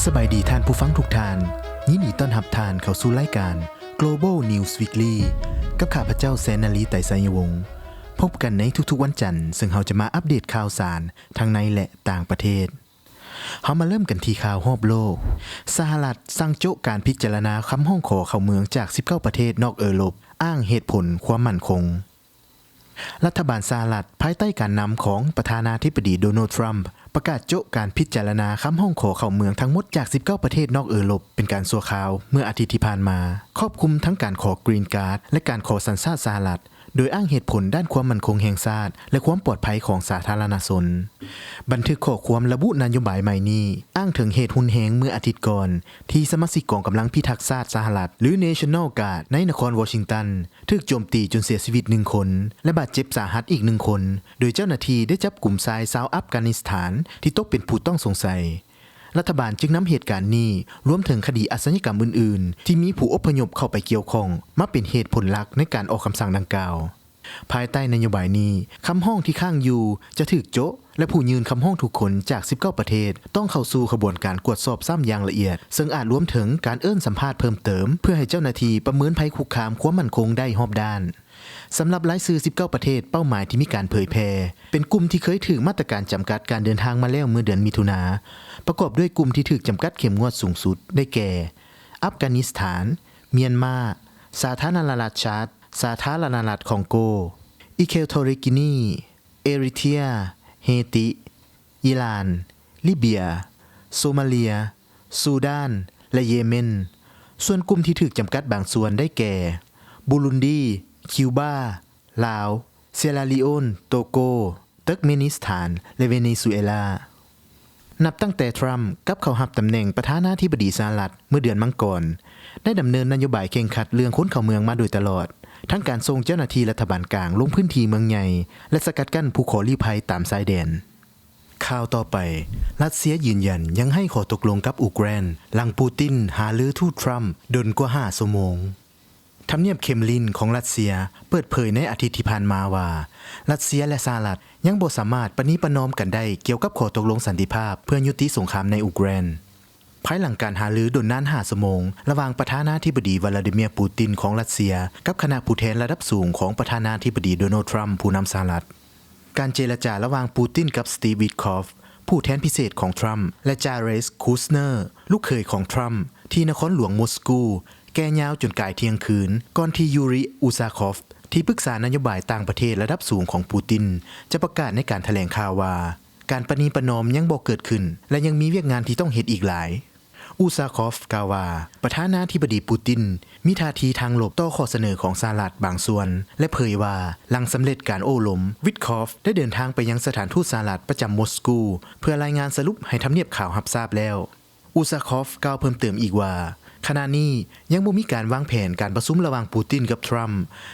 ສະບາຍດີທ່ານຜູ້ຟັງທຸກທ່ານ, ຍິນດີຕ້ອນຮັບທ່ານເຂົ້າສູ່ລາຍການ Global News Weekly ກັບຂ້າພະເຈົ້າ ແສນນາລີ ໄຕໄຊຍະວົງ. ພົບກັນໃນທຸກໆວັນຈັນ, ເຊິ່ງເຮົາຈະມາອັບເດດຂ່າວສານທັງໃນ ແລະ ຕ່າງປະເທດ. ເຮົາມາເລີ່ມກັນທີ່ຂ່າວຮອບໂລກ. ສະຫະລັດສັ່ງໂຈະການພິຈາລະນາຄຳຮ້ອງຂໍເຂົ້າເມືອງຈາກສິບເກົ້າປະເທດນອກເອີຣົບ, ອ້າງເຫດຜົນຄວາມໝັ້ນຄົງ. ລັດຖະບານສະຫະລັດ ພາຍໃຕ້ການນຳຂອງປະທານາທິບໍດີ ໂດນັລ ທຣຳ ປະກາດໂຈະການພິຈາລະນາຄຳຮ້ອງຂໍເຂົ້າເມືອງທັງໝົດຈາກສິບເກົ້າປະເທດນອກເອີຣົບເປັນການຊົ່ວຄາວ ເມື່ອອາທິດທີ່ຜ່ານມາ, ຄອບຄຸມທັງການຂໍ Green Card ແລະ ການຂໍສັນຊາດສະຫະລັດ, ໂດຍອ້າງເຫດຜົນດ້ານຄວາມໝັ້ນຄົງແຫ່ງຊາດ ແລະ ຄວາມປອດໄພຂອງສາທາລະນະຊົນ. ບັນທຶກຂໍ້ຄວາມລະບຸນະໂຍບາຍໃໝ່ນີ້ ອ້າງເຖິງເຫດຮຸນແຮງເມື່ອອາທິດກ່ອນ ທີ່ສະມາຊິກກອງກຳລັງພິທັກຊາດສະຫະລັດ ຫຼື National Guard ໃນນະຄອນວໍຊິງຕັນ ຖືກໂຈມຕີຈົນເສຍຊີວິດໜຶ່ງຄົນ ແລະ ບາດເຈັບສາຫັດອີກໜຶ່ງຄົນ, ໂດຍເຈົ້າໜ້າທີ່ໄດ້ຈັບກຸມຊາຍຊາວອັຟການິສຖານທີ່ຕົກເປັນຜູ້ຕ້ອງສົງໄສ. ລັດຖະບານຈຶ່ງນຳເຫດການນີ້ ລວມເຖິງຄະດີອາຊະຍາກຳອື່ນໆ ທີ່ມີຜູ້ອົບພະຍົບເຂົ້າໄປກ່ຽວຂ້ອງ ມາເປັນເຫດຜົນຫຼັກໃນການອອກຄຳສັ່ງດັ່ງກ່າວ. ພາຍໃຕ້ນະໂຍບາຍນີ້, ຄຳຮ້ອງທີ່ຄ້າງຢູ່ຈະຖືກໂຈະ ແລະ ຜູ້ຍື່ນຄຳຮ້ອງທຸກຄົນຈາກສິບເກົ້າປະເທດ ຕ້ອງເຂົ້າສູ່ຂະບວນການກວດສອບຊ້ຳຢ່າງລະອຽດ, ເຊິ່ງອາດລວມເຖິງການເອີ້ນສຳພາດເພີ່ມເຕີມ ເພື່ອໃຫ້ເຈົ້າໜ້າທີ່ປະເມີນໄພຄຸກຄາມຄວາມໝັ້ນຄົງໄດ້ຮອບດ້ານ. ສຳລັບລາຍຊື່ສິບເກົ້າປະເທດເປົ້າໝາຍທີ່ມີການເຜີຍແຜ່ ເປັນກຸ່ມທີ່ເຄີຍຖືກມາດຕະການຈຳກັດການເດີນທາງມາແລ້ວເມື່ອເດືອນມິຖຸນາ, ປະກອບດ້ວຍກຸ່ມທີ່ຖືກຈຳກັດເຂັ້ມງວດສູງສຸດ ໄດ້ແກ່ ອັຟການິສຖານ, ມຽນມາ, ສາທາລະນະລັດຊາດ, ສາທາລະນະລັດຄອງໂກ, ອີເຄວໂທຣິກີນີ, ເອຣິເທຍ, ເຮຕິ, ອີຣານ, ລີເບຍ, ໂຊມາເລຍ, ຊູດານ ແລະ ເຢເມັນ. ສ່ວນກຸ່ມທີ່ຖືກຈຳກັດບາງສ່ວນໄດ້ແກ່ ບູລຸນດີ, ຄິວບາ, ລາວ, ຊຽລາລີໂອນ, ໂຕໂກ, ເຕີກເມນິສຖານ ແລະ ເວເນຊູເອລາ. ນັບຕັ້ງແຕ່ທຣຳກັບເຂົ້າຮັບຕຳແໜ່ງປະທານາທິບໍດີສະຫະລັດເມື່ອເດືອນມັງກອນ, ໄດ້ດຳເນີນນະໂຍບາຍເຄັ່ງຄັດເລື່ອງຄົນເຂົ້າເມືອງມາໂດຍຕະຫຼອດ, ທັງການສົ່ງເຈົ້າໜ້າທີ່ລັດຖະບານກາງລົງພື້ນທີ່ເມືອງໃຫຍ່ ແລະ ສະກັດກັ້ນຜູ້ຂໍລີ້ໄພຕາມຊາຍແດນ. ຂ່າວຕໍ່ໄປ, ຣັດເຊຍຢືນຢັນຍັງໃຫ້ຂໍ້ຕົກລົງກັບອູເຄຣນ ຫຼັງປູຕິນຫາລືທູດທຣຳດົນກວ່າຫ້າຊົ່ວໂມງ. ທຳນຽບເຄມລິນຂອງຣັດເຊຍເປີດເຜີຍໃນອາທິດທີ່ຜ່ານມາວ່າ ຣັດເຊຍ ແລະ ສະຫະລັດຍັງບໍ່ສາມາດປະນີປະນອມກັນໄດ້ກ່ຽວກັບຂໍ້ຕົກລົງສັນຕິພາບເພື່ອຍຸຕິສົງຄາມໃນອູເຄຣນ. ພາຍຫຼັງການຫາລືດົນນານຫ້າຊົ່ວໂມງ ລະຫວ່າງປະທານາທິບໍດີ ວລາດີເມຍ ປູຕິນ ຂອງຣັດເຊຍ ກັບຄະນະຜູ້ແທນລະດັບສູງຂອງປະທານາທິບໍດີ ໂດນັລ ທຣຳ ຜູ້ນຳສະຫະລັດ. ການເຈລະຈາລະຫວ່າງປູຕິນກັບ ສະຕີບ ວິດຄອຟ ຜູ້ແທນພິເສດຂອງທຣຳ ແລະ ຈາເຣສ ຄູສເນີ ລູກເຂີຍຂອງທຣຳ ທີ່ນະຄອນຫຼວງມົສກູ ແກ່ຍາວຈົນກາຍທ່ຽງຄືນ ກ່ອນທີ່ ຢູຣິ ອູຊາຄອຟ ທີ່ປຶກສານະໂຍບາຍຕ່າງປະເທດລະດັບສູງຂອງປູຕິນ ຈະປະກາດໃນການຖະແຫຼງຂ່າວວ່າ ການປະນີປະນອມຍັງບໍ່ເກີດຂຶ້ນ ແລະ ຍັງມີວຽກງານທີ່ຕ້ອງເຮັດອີກຫຼາຍ. ອູຊາຄອຟ ກ່າວວ່າ ປະທານາທິບໍດີປູຕິນ ມີທ່າທີທາງລົບຕໍ່ຂໍ້ສະເໜີຂອງສະຫະລັດບາງສ່ວນ ແລະ ເຜີຍວ່າ ຫຼັງສຳເລັດການໂອ້ລົມ, ວິດຄອຟ ໄດ້ເດີນທາງໄປຍັງສະຖານທູດສະຫະລັດປະຈຳມົສກູ ເພື່ອລາຍງານສະຫຼຸບໃຫ້ທຳນຽບຂາວຮັບຊາບແລ້ວ. ອູຊາຄອຟ ກ່າວເພີ່ມເຕີມອີກວ່າ ຂະນະນີ້ຍັງບໍ່ມີການວາງແຜນການປະຊຸມລະຫວ່າງປູຕິນກັບທຣຳ,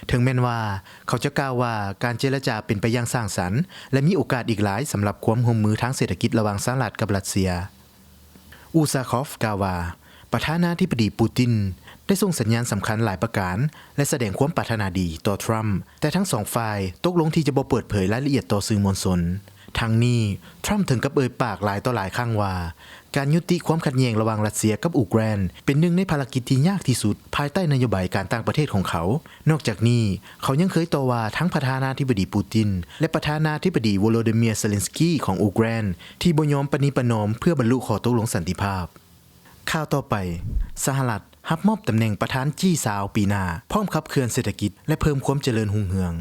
ເຖິງແມ່ນວ່າເຂົາຈະກ່າວວ່າການເຈລະຈາເປັນໄປຢ່າງສ້າງສັນ ແລະ ມີໂອກາດອີກຫຼາຍສຳລັບຄວາມຮ່ວມມືທາງເສດຖະກິດລະຫວ່າງສະຫະລັດກັບຣັດເຊຍ. ອູຊາຄອຟ ກ່າວວ່າ ປະທານາທິບໍດີປູຕິນ ໄດ້ສົ່ງສັນຍານສຳຄັນຫຼາຍປະການ ແລະ ສະແດງຄວາມປາດຖະໜາດີຕໍ່ທຣຳ, ແຕ່ທັງສອງຝ່າຍຕົກລົງທີ່ຈະບໍ່ເປີດເຜີຍລາຍລະອຽດຕໍ່ສື່ມວນຊົນ. ທັງນີ້, ທຣຳເຖິງກັບເອີ່ຍປາກຫຼາຍຕໍ່ຫຼາຍຄັ້ງວ່າ ການຍຸຕິຄວາມຂັດແຍ່ງລະຫວ່າງຣັດເຊຍກັບອູເຄຣນ ເປັນໜຶ່ງໃນພາລະກິດທີ່ຍາກທີ່ສຸດ ພາຍໃຕ້ນະໂຍບາຍການຕ່າງປະເທດຂອງເຂົາ. ນອກຈາກນີ້, ເຂົາຍັງເຄີຍຕໍ່ວ່າທັງປະທານາທິບໍດີປູຕິນ ແລະ ປະທານາທິບໍດີ ໂວໂລດີເມຍ ເຊເລັນສກີ ຂອງອູເຄຣນ ທີ່ບໍ່ຍອມປະນີປະນອມເພື່ອບັນລຸຂໍ້ຕົກລົງສັນຕິພາບ. ຂ່າວຕໍ່ໄປ, ສະຫະລັດຮັບມອບຕຳແໜ່ງປະທານ ຈີຊາວ ປີໜ້າ ພ້ອມຂັບເຄື່ອນເສດຖະກິດ ແລະ ເພີ່ມຄວາມຈະເລີນຮຸ່ງເຮືອງ.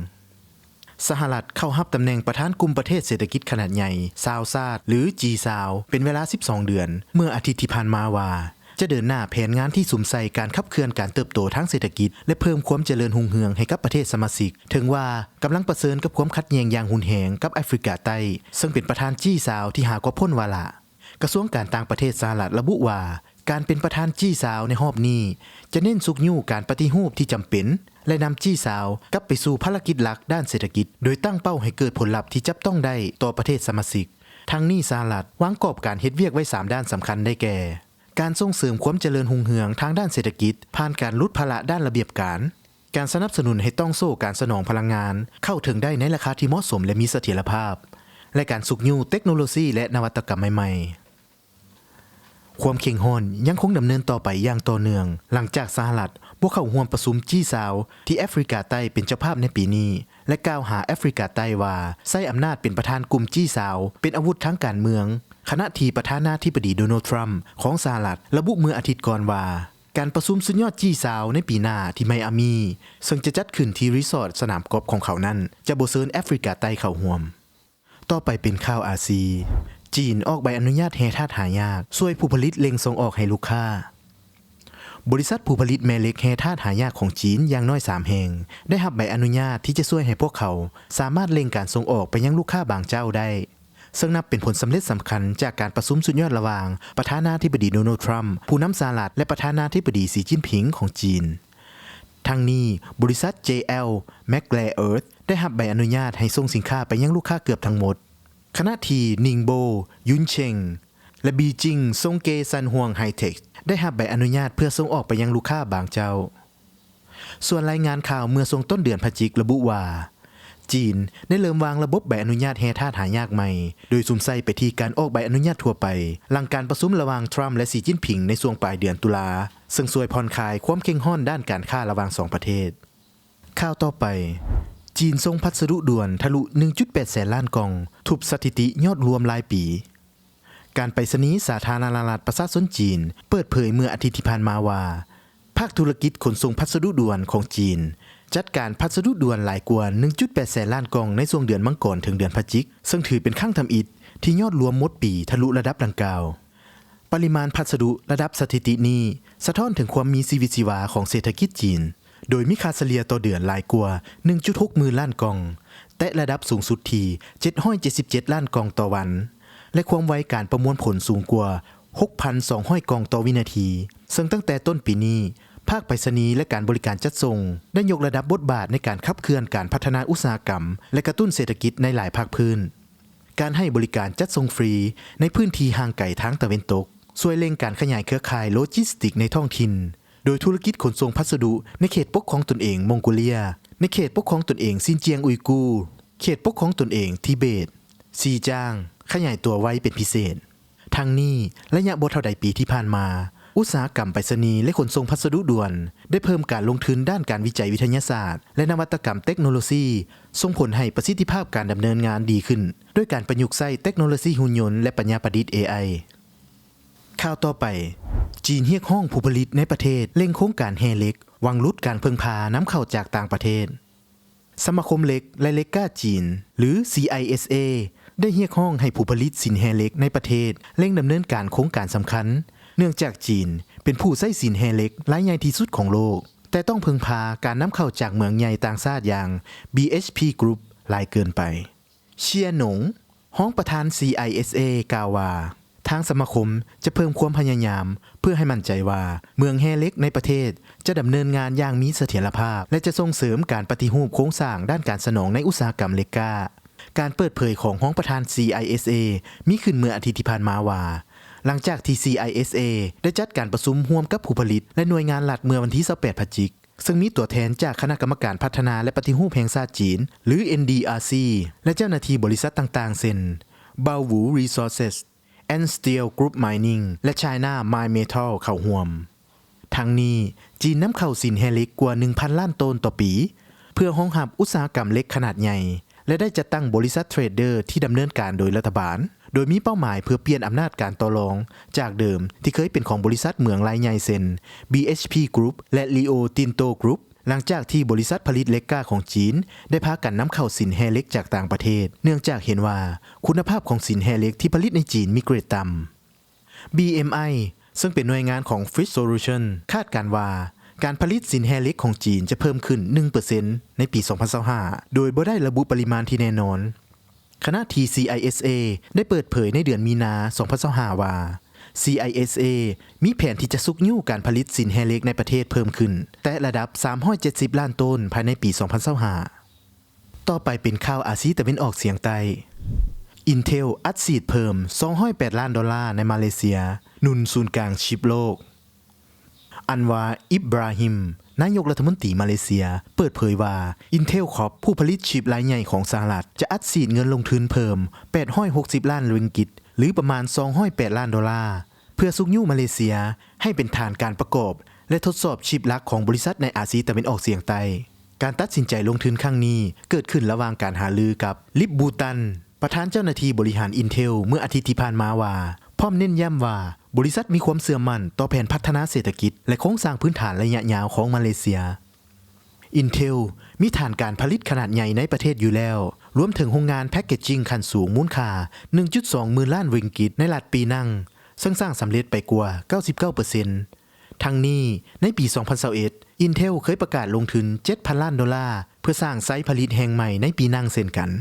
ສະຫະລັດເຂົ້າຮັບຕຳແໜ່ງປະທານກຸ່ມປະເທດເສດຖະກິດຂະໜາດໃຫຍ່ຊາວຊາດ ຫຼື ຈີຊາວ ເປັນເວລາສິບສອງເດືອນ ເມື່ອອາທິດທີ່ຜ່ານມາວ່າ ຈະເດີນໜ້າແຜນງານທີ່ສຸມໃສ່ການຂັບເຄື່ອນການເຕີບໂຕທາງເສດຖະກິດ ແລະ ເພີ່ມຄວາມຈະເລີນຮຸ່ງເຮືອງໃຫ້ກັບປະເທດສະມາຊິກ, ເຖິງວ່າກຳລັງປະເຊີນກັບຄວາມຂັດແຍ່ງຢ່າງຮຸນແຮງກັບແອຟຣິກາໃຕ້, ເຊິ່ງເປັນປະທານ ຈີຊາວ ທີ່ຫາກໍພົ້ນວາລະ. ກະຊວງການຕ່າງປະເທດສະຫະລັດລະບຸວ່າ ການເປັນປະທານ ຈີຊາວ ໃນຮອບນີ້ ຈະເນັ້ນຊຸກຍູ້ການປະຕິຮູບທີ່ຈຳເປັນ ແລະ ນຳ ຈີຊາວ ກັບໄປສູ່ພາລະກິດຫຼັກດ້ານເສດຖະກິດ ໂດຍຕັ້ງເປົ້າໃຫ້ເກີດຜົນລັບທີ່ຈັບຕ້ອງໄດ້ຕໍ່ປະເທດສະມາຊິກ. ທັງນີ້ສະຫະລັດວາງກອບການເຮັດວຽກໄວ້ສາມດ້ານສຳຄັນ ໄດ້ແກ່ ການສົ່ງເສີມຄວາມຈະເລີນຮຸ່ງເຮືອງທາງດ້ານເສດຖະກິດ ຜ່ານການຫຼຸດພາລະດ້ານລະບຽບການ, ການສະໜັບສະໜູນໃຫ້ຕ່ອງໂສ້ການສະໜອງພະລັງງານເຂົ້າເຖິງໄດ້ໃນລາຄາທີ່ເໝາະສົມ ແລະ ມີສະຖຽນລະພາບ ແລະ ການຊຸກຍູ້ເຕັກໂນໂລຊີ ແລະ ນະວັດຕະກຳໃໝ່ໆ. ຄວາມເຄັ່ງຮ້ອນຍັງຄົງດຳເນີນຕໍ່ໄປຢ່າງຕໍ່ເນື່ອງ ຫຼັງຈາກສະຫະລັດບໍ່ເຂົ້າຮ່ວມປະຊຸມ ຈີຊາວ ທີ່ແອຟຣິກາໃຕ້ເປັນເຈົ້າພາບໃນປີນີ້ ແລະ ກ່າວຫາແອຟຣິກາໃຕ້ວ່າໃຊ້ອຳນາດເປັນປະທານກຸ່ມ ຈີຊາວ ເປັນອາວຸດທາງການເມືອງ, ຂະນະທີ່ປະທານາທິບໍດີ ໂດນັລ ທຣຳ ຂອງສະຫະລັດ ລະບຸເມື່ອອາທິດກ່ອນວ່າ ການປະຊຸມສຸດຍອດ ຈີຊາວ ໃນປີໜ້າທີ່ໄມອາມີ ເຊິ່ງຈະຈັດຂຶ້ນທີ່ຣີສອດສະໜາມກອບຂອງເຂົານັ້ນ ຈະບໍ່ເຊີນແອຟຣິກາໃຕ້ເຂົ້າຮ່ວມ. ຕໍ່ໄປເປັນຂ່າວອາຊີ. ຈີນອອກໃບອະນຸຍາດແຮ່ທາດຫາຍາກ ຊ່ວຍຜູ້ຜະລິດເລັ່ງສົ່ງອອກໃຫ້ລູກຄ້າ. ບໍລິສັດຜູ້ຜະລິດແມ່ເຫຼັກແຮ່ທາດຫາຍາກຂອງຈີນຢ່າງໜ້ອຍສາມແຫ່ງ ໄດ້ຮັບໃບອະນຸຍາດທີ່ຈະຊ່ວຍໃຫ້ພວກເຂົາສາມາດເລັ່ງການສົ່ງອອກໄປຍັງລູກຄ້າບາງເຈົ້າໄດ້, ເຊິ່ງນັບເປັນຜົນສຳເລັດສຳຄັນຈາກການປະຊຸມສຸດຍອດລະຫວ່າງປະທານາທິບໍດີ ໂດນັລ ທຣຳ ຜູ້ນຳສະຫະລັດ ແລະ ປະທານາທິບໍດີ ສີຈິ້ນຜິງ ຂອງຈີນ. ທັງນີ້, ບໍລິສັດ ເຈແອລ ແມັກແຣເອີດ ໄດ້ຮັບໃບອະນຸຍາດໃຫ້ສົ່ງສິນຄ້າໄປຍັງລູກຄ້າເກືອບທັງໝົດ, ຂະນະທີ່ Ningbo, Yuncheng ແລະ Beijing Songke Shanhuang Hightech ໄດ້ຮັບໃບອະນຸຍາດເພື່ອສົ່ງອອກໄປຍັງລູກຄ້າບາງເຈົ້າ. ສ່ວນລາຍງານຂ່າວເມື່ອຊ່ວງຕົ້ນເດືອນພະຈິກລະບຸວ່າ ຈີນໄດ້ເລີ່ມວາງລະບົບໃບອະນຸຍາດແຮ່ທາດຫາຍາກໃໝ່ ໂດຍສຸມໃສ່ໄປທີ່ການອອກໃບອະນຸຍາດທົ່ວໄປ ຫຼັງການປະຊຸມລະຫວ່າງ ທຣຳ ແລະ ສີຈິ້ນຜິງ ໃນຊ່ວງປາຍເດືອນຕຸລາ, ເຊິ່ງຊ່ວຍຜ່ອນຄາຍຄວາມເຄັ່ງຮ້ອນດ້ານການຄ້າລະຫວ່າງສອງປະເທດ. ຂ່າວຕໍ່ໄປ, ຈີນສົ່ງພັດສະດຸດ່ວນທະລຸໜຶ່ງຈຸດແປດແສນລ້ານກ່ອງ, ທຸບສະຖິຕິຍອດລວມລາຍປີ. ການໄປສະນີສາທາລະນະລັດປະຊາຊົນຈີນ ເປີດເຜີຍເມື່ອອາທິດທີ່ຜ່ານມາວ່າ ພາກທຸລະກິດຂົນສົ່ງພັດສະດຸດ່ວນຂອງຈີນ ຈັດການພັດສະດຸດ່ວນຫຼາຍກວ່າໜຶ່ງຈຸດແປດແສນລ້ານກ່ອງໃນຊ່ວງເດືອນມັງກອນເຖິງເດືອນພະຈິກ, ເຊິ່ງຖືເປັນຄັ້ງທຳອິດທີ່ຍອດລວມໝົດປີທະລຸລະດັບດັ່ງກ່າວ. ປະລິມານພັດສະດຸລະດັບສະຖິຕິນີ້ ສະທ້ອນເຖິງຄວາມມີຊີວິດຊີວາຂອງເສດຖະກິດຈີນ, ໂດຍມີຄ່າສະເລ່ຍຕໍ່ເດືອນຫຼາຍກວ່າໜຶ່ງຈຸດຫົກໝື່ນລ້ານກ່ອງ, ແຕະລະດັບສູງສຸດທີ່ເຈັດຮ້ອຍເຈັດສິບເຈັດລ້ານກ່ອງຕໍ່ວັນ ແລະ ຄວາມໄວການປະມວນຜົນສູງກວ່າຫົກພັນສອງຮ້ອຍກ່ອງຕໍ່ວິນາທີ, ເຊິ່ງຕັ້ງແຕ່ຕົ້ນປີນີ້, ພາກໄປສະນີ ແລະ ການບໍລິການຈັດສົ່ງ ໄດ້ຍົກລະດັບບົດບາດໃນການຂັບເຄື່ອນການພັດທະນາອຸດສາຫະກຳ ແລະ ກະຕຸ້ນເສດຖະກິດໃນຫຼາຍພາກພື້ນ. ການໃຫ້ບໍລິການຈັດສົ່ງຟຣີໃນພື້ນທີ່ຫ່າງໄກທາງຕາເວັນຕົກ ຊ່ວຍເລັ່ງການຂະຫຍາຍເຄືອຂ່າຍໂລຈິສຕິກໃນທ້ອງຖິ່ນ, ໂດຍທຸລະກິດຂົນສົ່ງພັດສະດຸໃນເຂດປົກຄອງຕົນເອງມົງໂກເລຍ, ໃນເຂດປົກຄອງຕົນເອງຊິນຈຽງອຸຍກູ, ເຂດປົກຄອງຕົນເອງທິເບດ, ຊີຈາງ ຂະຫຍາຍຕົວໄວເປັນພິເສດ. ທັງນີ້, ໄລຍະບໍ່ເທົ່າໃດປີທີ່ຜ່ານມາ, ອຸດສາຫະກຳໄປສະນີ ແລະ ຂົນສົ່ງພັດສະດຸດ່ວນ ໄດ້ເພີ່ມການລົງທຶນດ້ານການວິໄຈວິທະຍາສາດ ແລະ ນະວັດຕະກຳເຕັກໂນໂລຊີ, ສົ່ງຜົນໃຫ້ປະສິດທິພາບການດຳເນີນງານດີຂຶ້ນ ດ້ວຍການປະຍຸກໃຊ້ເຕັກໂນໂລຊີຫຸ່ນຍົນ ແລະ ປັນຍາປະດິດ ເອໄອ. ຂ່າວຕໍ່ໄປ, ຈີນຮຽກຮ້ອງຜູ້ຜະລິດໃນປະເທດເລັ່ງໂຄງການແຮ່ເຫຼັກ, ຫວັງຫຼຸດການເພິ່ງພານຳເຂົ້າຈາກຕ່າງປະເທດ. ສະມາຄົມເຫຼັກ ແລະ ເຫຼັກກ້າຈີນ ຫຼື ຊີໄອເອສເອ ໄດ້ຮຽກຮ້ອງໃຫ້ຜູ້ຜະລິດສິນແຮ່ເຫຼັກໃນປະເທດເລັ່ງດຳເນີນການໂຄງການສຳຄັນ, ເນື່ອງຈາກຈີນເປັນຜູ້ໃຊ້ສິນແຮ່ເຫຼັກລາຍໃຫຍ່ທີ່ສຸດຂອງໂລກ, ແຕ່ຕ້ອງເພິ່ງພາການນຳເຂົ້າຈາກເມືອງໃຫຍ່ຕ່າງຊາດຢ່າງ ບີເອັດພີ ກຣຸບ ຫຼາຍເກີນໄປ. ເຊຍໜົງ ຮອງປະທານ ຊີໄອເອສເອ ກ່າວວ່າ ທາງສະມາຄົມຈະເພີ່ມຄວາມພະຍາຍາມເພື່ອໃຫ້ໝັ້ນໃຈວ່າເໝືອງແຮ່ເຫຼັກໃນປະເທດຈະດຳເນີນງານຢ່າງມີສະຖຽນລະພາບ ແລະ ຈະສົ່ງເສີມການປະຕິຮູບໂຄງສ້າງດ້ານການສະໜອງໃນອຸດສາຫະກຳເຫຼັກກ້າ. ການເປີດເຜີຍຂອງຮອງປະທານ ຊີໄອເອສເອ ມີຂຶ້ນເມື່ອອາທິດທີ່ຜ່ານມາວ່າ ຫຼັງຈາກທີ່ ຊີໄອເອສເອ ໄດ້ຈັດການປະຊຸມຮ່ວມກັບຜູ້ຜະລິດ ແລະ ໜ່ວຍງານລັດເມື່ອວັນທີຊາວແປດພະຈິກ ເຊິ່ງມີຕົວແທນຈາກຄະນະກຳມະການພັດທະນາ ແລະ ປະຕິຮູບແຫ່ງຊາດຈີນ ຫຼື ເອັນດີອາຊີ ແລະ ເຈົ້າໜ້າທີ່ບໍລິສັດຕ່າງໆ ເຊັ່ນ Baowu Resources, Ansteel Group Mining ແລະ China Minmetals ເຂົ້າຮ່ວມ. ທັງນີ້, ຈີນນຳເຂົ້າສິນແຮ່ເຫຼັກກວ່າໜຶ່ງພັນລ້ານໂຕນຕໍ່ປີ ເພື່ອຮອງຮັບອຸດສາຫະກຳເຫຼັກຂະໜາດໃຫຍ່ ແລະ ໄດ້ຈັດຕັ້ງບໍລິສັດເທຣດເດີທີ່ດຳເນີນການໂດຍລັດຖະບານ, ໂດຍມີເປົ້າໝາຍເພື່ອປ່ຽນອຳນາດການຕໍ່ລອງຈາກເດີມທີ່ເຄີຍເປັນຂອງບໍລິສັດເໝືອງລາຍໃຫຍ່ເຊັ່ນ ບີເອັດພີ ກຣຸບ ແລະ Rio Tinto Group ຫຼັງຈາກທີ່ບໍລິສັດຜະລິດເຫຼັກກ້າຂອງຈີນໄດ້ພາກັນນຳເຂົ້າສິນແຮ່ເຫຼັກຈາກຕ່າງປະເທດ ເນື່ອງຈາກເຫັນວ່າຄຸນນະພາບຂອງສິນແຮ່ເຫຼັກທີ່ຜະລິດໃນຈີນມີເກຣດຕ່ຳ. ບີເອັມໄອ ເຊິ່ງເປັນໜ່ວຍງານຂອງ Fitch Solution ຄາດການວ່າ ການຜະລິດສິນແຮ່ເຫຼັກຂອງຈີນຈະເພີ່ມຂຶ້ນໜຶ່ງເປີເຊັນໃນປີສອງພັນຊາວຫ້າ ໂດຍບໍ່ໄດ້ລະບຸປະລິມານທີ່ແນ່ນອນ. ຂະນະທີ່ ຊີໄອເອສເອ ໄດ້ເປີດເຜີຍໃນເດືອນມີນາ ສອງພັນຊາວຫ້າ ວ່າ ຊີໄອເອສເອ ມີແຜນທີ່ຈະຊຸກຍູ້ການຜະລິດສິນແຮ່ເຫຼັກໃນປະເທດເພີ່ມຂຶ້ນ ແຕະລະດັບສາມຮ້ອຍເຈັດສິບລ້ານໂຕນພາຍໃນປີສອງພັນຊາວຫ້າ. ຕໍ່ໄປເປັນຂ່າວອາຊີຕາເວັນອອກສຽງໃຕ້. Intel ອັດສີດເພີ່ມສອງຮ້ອຍແປດລ້ານໂດລາໃນມາເລເຊຍ ໜູນສູນກາງຊິບໂລກ. Anwar Ibrahim ນາຍົກລັດຖະມົນຕີມາເລເຊຍ ເປີດເຜີຍວ່າ Intel Corp ຜູ້ຜະລິດຊິບລາຍໃຫຍ່ຂອງສະຫະລັດ ຈະອັດສີດເງິນລົງທຶນເພີ່ມແປດຮ້ອຍຫົກສິບລ້ານຣິງກິດ ຫຼື ປະມານສອງຮ້ອຍແປດລ້ານໂດລາ ເ ພື່ອຊຸກຍູ້ມາເລເຊຍໃຫ້ເປັນຖານການປະກອບ ແລະ ທົດສອບຊິບຫຼັກຂອງບໍລິສັດໃນອາຊີຕາເວັນອອກສຽງໃຕ້. ການຕັດສິນໃຈລົງທຶນຄັ້ງນີ້ເກີດຂຶ້ນລະຫວ່າງການຫາລືກັບ ລິບ ບູຕັນ ປະທານເຈົ້າໜ້າທີ່ບໍລິຫານ Intel ເມື່ອອາທິດທີ່ຜ່ານມາວ່າ, ພ້ອມເນັ້ນຢ້ຳວ່າ ບໍລິສັດມີຄວາມເຊື່ອໝັ້ນຕໍ່ແຜນພັດທະນາເສດຖະກິດ ແລະ ໂຄງສ້າງພື້ນຖານໄລຍະຍາວຂອງມາເລເຊຍ. Intel ມີຖານການຜະລິດຂະໜາດໃຫຍ່ໃນປະເທດຢູ່ແລ້ວ, ລວມເຖິງໂຮງງານແພັກເກຈິງຂັ້ນສູງມູນຄ່າໜຶ່ງຈຸດສອງໝື່ນລ້ານຣິງກິດໃນລັດປີນັງ, ເຊິ່ງສ້າງສຳເລັດໄປກວ່າເກົ້າສິບເກົ້າເປີເຊັນ. ທັງນີ້, ໃນປີສອງພັນຊາວເອັດ Intel ເຄີຍປະກາດລົງທຶນເຈັດພັນລ້ານໂດລາ ເພື່ອສ້າງໄຊຜະລິດແຫ່ງໃໝ່ໃນປີນັງເຊັ່ນກັນ.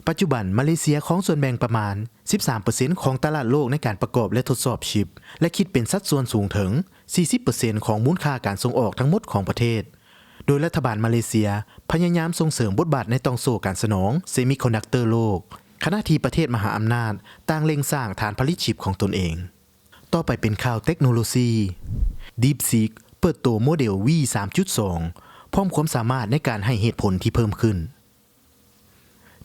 ປັດຈຸບັນ ມາເລເຊຍຄອງສ່ວນແບ່ງປະມານສິບສາມເປີເຊັນຂອງຕະຫຼາດໂລກໃນການປະກອບ ແລະ ທົດສອບຊິບ ແລະ ຄິດເປັນສັດສ່ວນສູງເຖິງສີ່ສິບເປີເຊັນຂອງມູນຄ່າການສົ່ງອອກທັງໝົດຂອງປະເທດ, ໂດຍລັດຖະບານມາເລເຊຍພະຍາຍາມສົ່ງເສີມບົດບາດໃນຕ່ອງໂສ້ການສະໜອງເຊມິຄອນດັກເຕີໂລກ, ຂະນະທີ່ປະເທດມະຫາອຳນາດຕ່າງເລັ່ງສ້າງຖານຜະລິດຊິບຂອງຕົນເອງ. ຕໍ່ໄປເປັນຂ່າວເຕັກໂນໂລຊີ. DeepSeek ເປີດໂຕໂມເດວ V ສາມຈຸດສອງ ພ້ອມຄວາມສາມາດໃນການໃຫ້ເຫດຜົນທີ່ເພີ່ມຂຶ້ນ.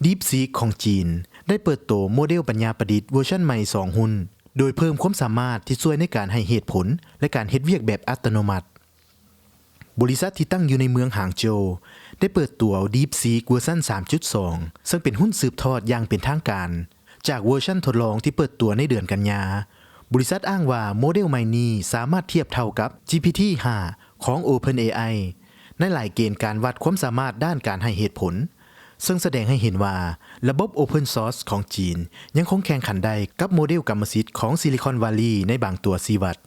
DeepSeek ຂອງຈີນໄດ້ເປີດໂຕໂມເດວປັນຍາປະດິດເວີຊັນໃໝ່ສອງຮຸ່ນ, ໂດຍເພີ່ມຄວາມສາມາດທີ່ຊ່ວຍໃນການໃຫ້ເຫດຜົນ ແລະ ການເຮັດວຽກແບບອັດຕະໂນມັດ. ບໍລິສັດທີ່ຕັ້ງຢູ່ໃນເມືອງຫາງໂຈວ ໄດ້ເປີດຕົວ DeepSeek ເວີຊັນສາມຈຸດສອງ ເຊິ່ງເປັນຮຸ່ນສືບທອດຢ່າງເປັນທາງການ ຈາກເວີຊັນທົດລອງທີ່ເປີດຕົວໃນເດືອນກັນຍາ. ບໍລິສັດອ້າງວ່າໂມເດວໃໝ່ນີ້ສາມາດທຽບເທົ່າກັບ GPT ຫ້າ ຂອງ OpenAI ໃນຫຼາຍເກນການວັດຄວາມສາມາດດ້ານການໃຫ້ເຫດຜົນ, ເຊິ່ງສະແດງໃຫ້ເຫັນວ່າລະບົບ Open Source ຂອງຈີນຍັງຄົງແຂ່ງຂັນໄດ້ກັບໂມເດວກຳມະສິດຂອງ Silicon Valley ໃນບາງຕົວຊີ້ວັດ.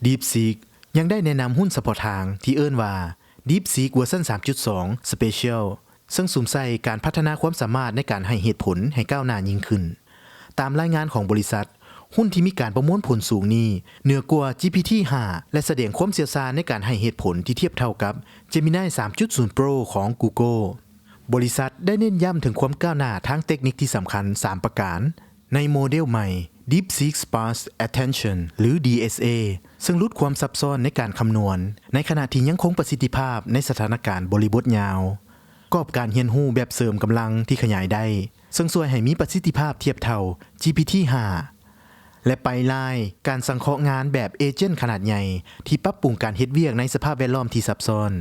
DeepSeek ຍັງໄດ້ແນະນຳຮຸ່ນສະເພາະທາງທີ່ເອີ້ນວ່າ DeepSeek ເວີຊັນສາມຈຸດສອງ Special ເຊິ່ງສຸມໃສ່ການພັດທະນາຄວາມສາມາດໃນການໃຫ້ເຫດຜົນໃຫ້ກ້າວໜ້າຍິ່ງຂຶ້ນ. ຕາມລາຍງານຂອງບໍລິສັດ, ຮຸ່ນທີ່ມີການປະມວນຜົນສູງນີ້ເໜືອກວ່າ GPT ຫ້າ ແລະ ສະແດງຄວາມຊ່ຽວຊານໃນການໃຫ້ເຫດຜົນທີ່ທຽບເທົ່າກັບ Gemini ສາມຈຸດສູນ Pro ຂອງ Google. ບໍລິສັດໄດ້ເນັ້ນຢ້ຳເຖິງຄວາມກ້າວໜ້າທາງເຕັກນິກທີ່ສຳຄັນສາມປະການ ໃນໂມເດວໃໝ່ DeepSeek Sparse Attention ຫຼື DSA ເຊິ່ງຫຼຸດຄວາມຊັບຊ້ອນໃນການຄຳນວນ ໃນຂະນະທີ່ຍັງຄົງປະສິດທິພາບໃນສະຖານະການບໍລິບົດຍາວ, ກອບການຮຽນຮູ້ແບບເສີມກຳລັງທີ່ຂະຫຍາຍໄດ້ ເຊິ່ງຊ່ວຍໃຫ້ມີປະສິດທິພາບທຽບເທົ່າ GPT ຫ້າ ແລະ ໄປລາຍການສັງເຄາະງານແບບເອເຈັນຂະໜາດໃຫຍ່ທີ່ປັບປຸງການເຮັດວຽກໃນສະພາບແວດລ້ອມທີ່ຊັບຊ້ອນ.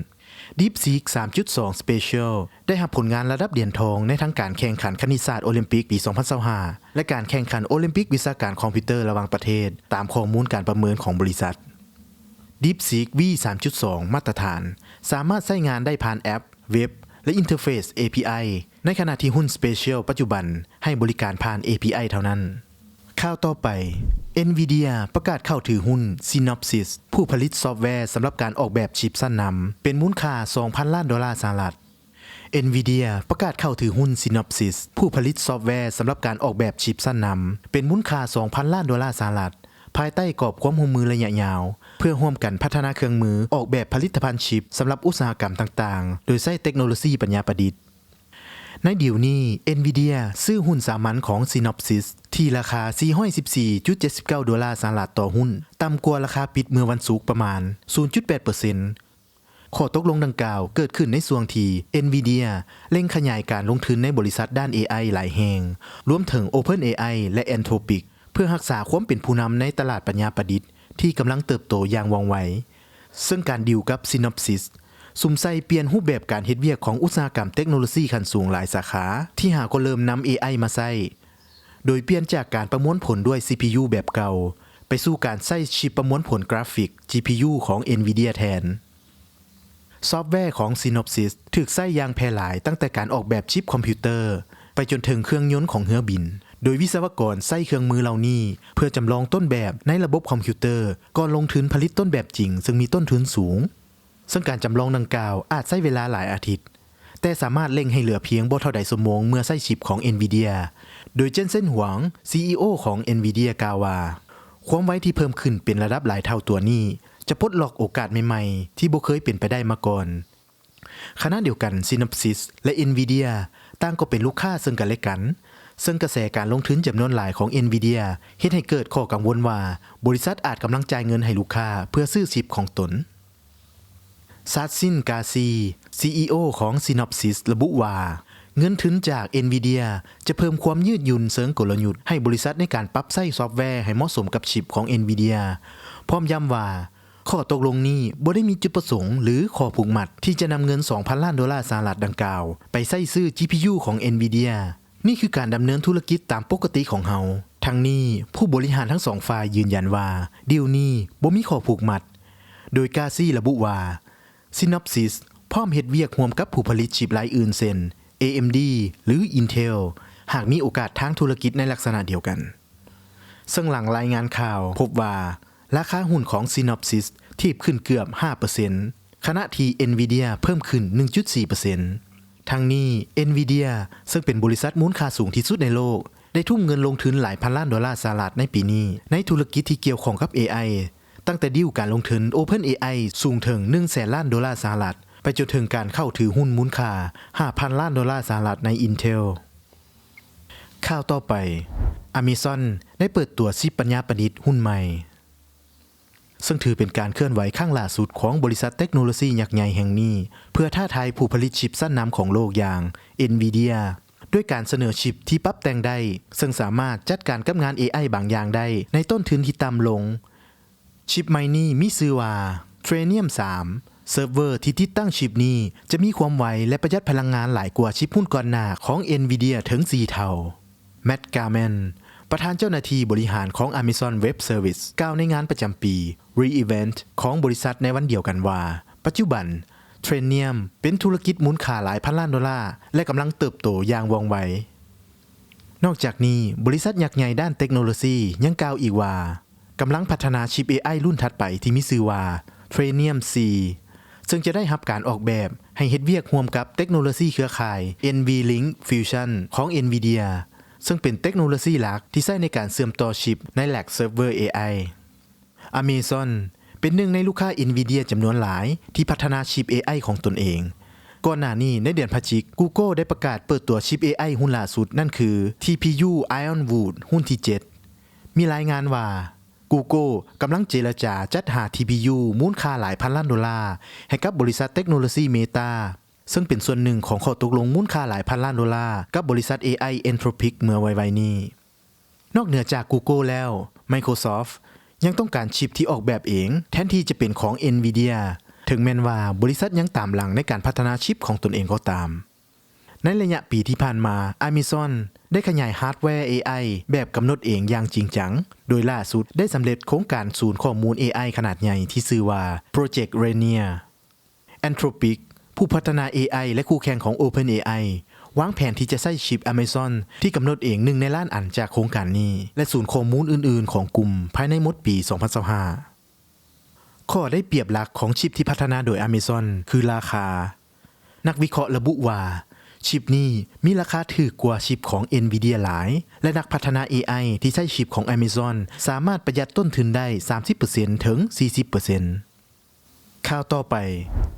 DeepSeek ສາມຈຸດສອງ Special ໄດ້ຮັບຜົນງານລະດັບຫຼຽນທອງໃນທັງການແຂ່ງຂັນຄະນິດສາດໂອລິມປິກປີສອງພັນຊາວຫ້າ ແລະ ການແຂ່ງຂັນໂອລິມປິກວິຊາການຄອມພິວເຕີລະຫວ່າງປະເທດ, ຕາມຂໍ້ມູນການປະເມີນຂອງບໍລິສັດ. DeepSeek V ສາມຈຸດສອງ ມາດຕະຖານ ສາມາດໃຊ້ງານໄດ້ຜ່ານແອັບ, ເວັບ ແລະ ອິນເຕີເຟສ API, ໃນຂະນະທີ່ຮຸ່ນ Special ປັດຈຸບັນໃຫ້ບໍລິການຜ່ານ API ເທົ່ານັ້ນ. ຂ່າວຕໍ່ໄປ, Nvidia ປະກາດເຂົ້າຖືຮຸ້ນ Synopsys ຜູ້ຜະລິດຊອບແວສຳລັບການອອກແບບຊິບຊັ້ນນຳ ເປັນມູນຄ່າສອງພັນລ້ານໂດລາສະຫະລັດ. Nvidia ປະກາດເຂົ້າຖືຮຸ້ນ Synopsys ຜູ້ຜະລິດຊອບແວສຳລັບການອອກແບບຊິບຊັ້ນນຳ ເປັນມູນຄ່າສອງພັນລ້ານໂດລາສະຫະລັດ ພາຍໃຕ້ກອບຄວາມຮ່ວມມືໄລຍະຍາວ ເພື່ອຮ່ວມກັນພັດທະນາເຄື່ອງມືອອກແບບຜະລິດຕະພັນຊິບສຳລັບອຸດສາຫະກຳຕ່າງໆ ໂດຍໃຊ້ເຕັກໂນໂລຊີປັນຍາປະດິດ. ໃນດີລນີ້ Nvidia ຊື້ຮຸ້ນສາມັນຂອງ Synopsys ທີ່ລາຄາສີ່ຮ້ອຍສິບສີ່ຈຸດເຈັດສິບເກົ້າໂດລາສະຫະລັດຕໍ່ຮຸ້ນ, ຕ່ຳກວ່າລາຄາປິດເມື່ອວັນສຸກປະມານສູນຈຸດແປດເປີເຊັນ. ຂໍ້ຕົກລົງດັ່ງກ່າວເກີດຂຶ້ນໃນຊ່ວງທີ່ Nvidia ເລັ່ງຂະຫຍາຍການລົງທຶນໃນບໍລິສັດດ້ານ ເອໄອ ຫຼາຍແຫ່ງ, ລວມເຖິງ OpenAI ແລະ Anthropic ເພື່ອຮັກສາຄວາມເປັນຜູ້ນຳໃນຕະຫຼາດປັນຍາປະດິດທີ່ກຳລັງເຕີບໂຕຢ່າງວ່ອງໄວ. ເຊິ່ງການດີລກັບ Synopsys ສຸມໃສ່ປ່ຽນຮູບແບບການເຮັດວຽກຂອງອຸດສາຫະກຳເຕັກໂນໂລຊີຂັ້ນສູງຫຼາຍສາຂາ ທີ່ຫາກໍເລີ່ມນຳ ເອໄອ ມາໃຊ້, ໂດຍປ່ຽນຈາກການປະມວນຜົນດ້ວຍ CPU ແບບເກົ່າ ໄປສູ່ການໃຊ້ຊິບປະມວນຜົນກຣາຟິກ GPU ຂອງ Nvidia ແທນ. ຊອບແວຂອງ Synopsys ຖືກໃຊ້ຢ່າງແຜ່ຫຼາຍຕັ້ງແຕ່ການອອກແບບຊິບຄອມພິວເຕີ ໄປຈົນເຖິງເຄື່ອງຍົນຂອງເຮືອບິນ, ໂດຍວິສະວະກອນໃຊ້ເຄື່ອງມືເຫຼົ່ານີ້ເພື່ອຈຳລອງຕົ້ນແບບໃນລະບົບຄອມພິວເຕີ ກ່ອນລົງທຶນຜະລິດຕົ້ນແບບຈິງ ເຊິ່ງມີຕົ້ນທຶນສູງ. ເຊິ່ງການຈຳລອງດັ່ງກ່າວອາດໃຊ້ເວລາຫຼາຍອາທິດ, ແຕ່ສາມາດເລັ່ງໃຫ້ເຫຼືອພຽງບໍ່ເທົ່າໃດຊົ່ວໂມງເມື່ອໃຊ້ຊິບຂອງ Nvidia, ໂດຍ Jensen Huang, ຊີອີໂອ ຂອງ Nvidia ກ່າວວ່າ, ຄວາມໄວທີ່ເພີ່ມຂຶ້ນເປັນລະດັບຫຼາຍເທົ່າຕົວນີ້ ຈະປົດລັອກໂອກາດໃໝ່ໆທີ່ບໍ່ເຄີຍເປັນໄປໄດ້ມາກ່ອນ. ຂະນະດຽວກັນ Synopsys ແລະ Nvidia ຕ່າງກໍເປັນລູກຄ້າເຊິ່ງກັນແລະກັນ, ເຊິ່ງກະແສການລົງທຶນຈຳນວນຫຼາຍຂອງ Nvidia ເຮັດໃຫ້ເກີດຂໍ້ກັງວົນວ່າ ບໍລິສັດອາດກຳລັງຈ່າຍເງິນໃຫ້ລູກຄ້າເພື່ອຊື້ຊິບຂອງຕົນ. Sachin Ghazi, ຊີອີໂອ ຂອງ Synopsys ລະບຸວ່າ, ເງິນທຶນຈາກ Nvidia ຈະເພີ່ມຄວາມຍືດຫຍຸ່ນເຊີງກົນລະຍຸດໃຫ້ບໍລິສັດໃນການປັບໃຊ້ຊອບແວໃຫ້ເໝາະສົມກັບຊິບຂອງ Nvidia, ພ້ອມຢ້ຳວ່າ ຂໍ້ຕົກລົງນີ້ບໍ່ໄດ້ມີຈຸດປະສົງ ຫຼື ຂໍ້ຜູກມັດທີ່ຈະນຳເງິນສອງພັນລ້ານໂດລາສະຫະລັດດັ່ງກ່າວໄປໃຊ້ຊື້ GPU ຂອງ Nvidia. ນີ້ຄືການດຳເນີນທຸລະກິດຕາມປົກກະຕິຂອງເຮົາ. ທັງນີ້, ຜູ້ບໍລິຫານທັງສອງຝ່າຍຢືນຢັນວ່າ ດີລນີ້ບໍ່ມີຂໍ້ຜູກມັດ, ໂດຍ Gauzy ລະບຸວ່າ Synopsys ພ້ອມເຮັດວຽກຮ່ວມກັບຜູ້ຜະລິດຊິບລາຍອື່ນເຊັ່ນ AMD ຫຼື Intel ຫາກມີໂອກາດທາງທຸລະກິດໃນລັກສະນະດຽວກັນ. ເຊິ່ງຫຼັງລາຍງານຂ່າວພົບວ່າ ລາຄາຫຸ້ນຂອງ Synopsys ຖີບຂຶ້ນເກືອບຫ້າເປີເຊັນ, ຂະນະທີ່ Nvidia ເພີ່ມຂຶ້ນໜຶ່ງຈຸດສີ່ເປີເຊັນ. ທັງນີ້ Nvidia ເຊິ່ງເປັນບໍລິສັດມູນຄ່າສູງທີ່ສຸດໃນໂລກ ໄດ້ທຸ່ມເງິນລົງທຶນຫຼາຍພັນລ້ານໂດລາສະຫະລັດໃນປີນີ້ ໃນທຸລະກິດທີ່ກ່ຽວຂ້ອງກັບ ເອໄອ, ຕັ້ງແຕ່ດີລການລົງທຶນ OpenAI ສູງເຖິງໜຶ່ງແສນລ້ານໂດລາສະຫະລັດ ໄປຈົນເຖິງການເຂົ້າຖືຫຸ້ນມູນຄ່າຫ້າພັນລ້ານໂດລາສະຫະລັດໃນ Intel. ຂ່າວຕໍ່ໄປ, Amazon ໄດ້ເປີດຕົວຊິບປັນຍາປະດິດຮຸ່ນໃໝ່ ເຊິ່ງຖືເປັນການເຄື່ອນໄຫວຄັ້ງຫຼ້າສຸດຂອງບໍລິສັດເຕັກໂນໂລຊີຍັກໃຫຍ່ແຫ່ງນີ້ ເພື່ອທ້າທາຍຜູ້ຜະລິດຊິບຊັ້ນນຳຂອງໂລກຢ່າງ Nvidia ດ້ວຍການສະເໜີຊິບທີ່ປັບແຕ່ງໄດ້ ເຊິ່ງສາມາດຈັດການກັບງານ ເອໄອ ບາງຢ່າງໄດ້ໃນຕົ້ນທຶນທີ່ຕ່ຳລົງ. ຊິບໃໝ່ນີ້ມີຊື່ວ່າ Trainium ສາມ. ເຊີບເວີທີ່ຕິດຕັ້ງຊິບນີ້ຈະມີຄວາມໄວ ແລະ ປະຢັດພະລັງງານຫຼາຍກວ່າຊິບຮຸ່ນກ່ອນໜ້າຂອງ Nvidia ເຖິງສີ່ເທົ່າ. Matt Garman ປະທານເຈົ້າໜ້າທີ່ບໍລິຫານຂອງ Amazon Web Service ກ່າວໃນງານປະຈຳປີ Re:Invent ຂອງບໍລິສັດໃນວັນດຽວກັນວ່າ ປັດຈຸບັນ Trainium ເປັນທຸລະກິດມູນຄ່າຫຼາຍພັນລ້ານໂດລາ ແລະ ກຳລັງເຕີບໂຕຢ່າງວ່ອງໄວ. ນອກຈາກນີ້, ບໍລິສັດຍັກໃຫຍ່ດ້ານເຕັກໂນໂລຊີຍັງກ່າວອີກວ່າ ກຳລັງພັດທະນາຊິບ ເອໄອ ລຸ້ນຖັດໄປທີ່ມີຊື່ວ່າ Trainium ສີ່ ເຊິ່ງຈະໄດ້ຮັບການອອກແບບໃຫ້ເຮັດວຽກຮ່ວມກັບເຕັກໂນໂລຊີເຄືອຂ່າຍ NVLink Fusion ຂອງ Nvidia ເຊິ່ງເປັນເຕັກໂນໂລຊີຫຼັກທີ່ໃຊ້ໃນການເຊື່ອມຕໍ່ຊິບໃນແລັກເຊີບເວີ ເອໄອ. Amazon ເປັນໜຶ່ງໃນລູກຄ້າ Nvidia ຈຳນວນຫຼາຍທີ່ພັດທະນາຊິບ ເອໄອ ຂອງຕົນເອງ. ກ່ອນໜ້ານີ້ໃນເດືອນພະຈິກ Google ໄດ້ປະກາດເປີດຕົວຊິບ ເອໄອ ຮຸ່ນຫຼ້າສຸດ ນັ້ນຄື TPU Ironwood ຮຸ່ນທີເຈັດ. ມີລາຍງານວ່າ Google ກຳລັງເຈລະຈາຈັດຫາ TPU ມູນຄ່າຫຼາຍພັນລ້ານໂດລາໃຫ້ກັບບໍລິສັດເຕັກໂນໂລຊີ Meta ເຊິ່ງເປັນສ່ວນໜຶ່ງຂອງຂໍ້ຕົກລົງມູນຄ່າຫຼາຍພັນລ້ານໂດລາກັບບໍລິສັດ ເອໄອ Anthropic ເມື່ອໄວໆນີ້. ນອກເໜືອຈາກ Google ແລ້ວ Microsoft ຍັງຕ້ອງການຊິບທີ່ອອກແບບເອງ ແທນທີ່ຈະເປັນຂອງ Nvidia ເຖິງແມ່ນວ່າບໍລິສັດຍັງຕາມຫຼັງໃນການພັດທະນາຊິບຂອງຕົນເອງກໍຕາມ. ໃນໄລຍະປີທີ່ຜ່ານມາ Amazon ໄດ້ຂະຫຍາຍຮາດແວ ເອໄອ ແບບກຳນົດເອງຢ່າງຈິງຈັງ, ໂດຍລ່າສຸດໄດ້ສຳເລັດໂຄງການສູນຂໍ້ມູນ ເອໄອ ຂະໜາດໃຫຍ່ທີ່ຊື່ວ່າ Project Rainier. Anthropic ຜູ້ພັດທະນາ ເອໄອ ແລະ ຄູ່ແຂ່ງຂອງ OpenAI ວາງແຜນທີ່ຈະໃຊ້ຊິບ Amazon ທີ່ກຳນົດເອງໜຶ່ງໃນລ້ານອັນຈາກໂຄງການນີ້ ແລະ ສູນຂໍ້ມູນອື່ນໆຂອງກຸ່ມພາຍໃນໝົດປີສອງພັນຊາວຫ້າ. ຂໍ້ໄດ້ປຽບຫຼັກຂອງຊິບທີ່ພັດທະນາໂດຍ Amazon ຄືລາຄາ. ນັກວິເຄາະລະບຸວ່າ ຊິບນີ້ມີລາຄາຖືກກວ່າຊິບຂອງ Nvidia ຫຼາຍ ແລະ ນັກພັດທະນາ ເອໄອ ທີ່ໃຊ້ຊິບຂອງ Amazon ສາມາດປະຢັດຕົ້ນທຶນໄດ້ສາມສິບເປີເຊັນເຖິງສີ່ສິບເປີເຊັນ. ຂ່າວຕໍ່ໄປ,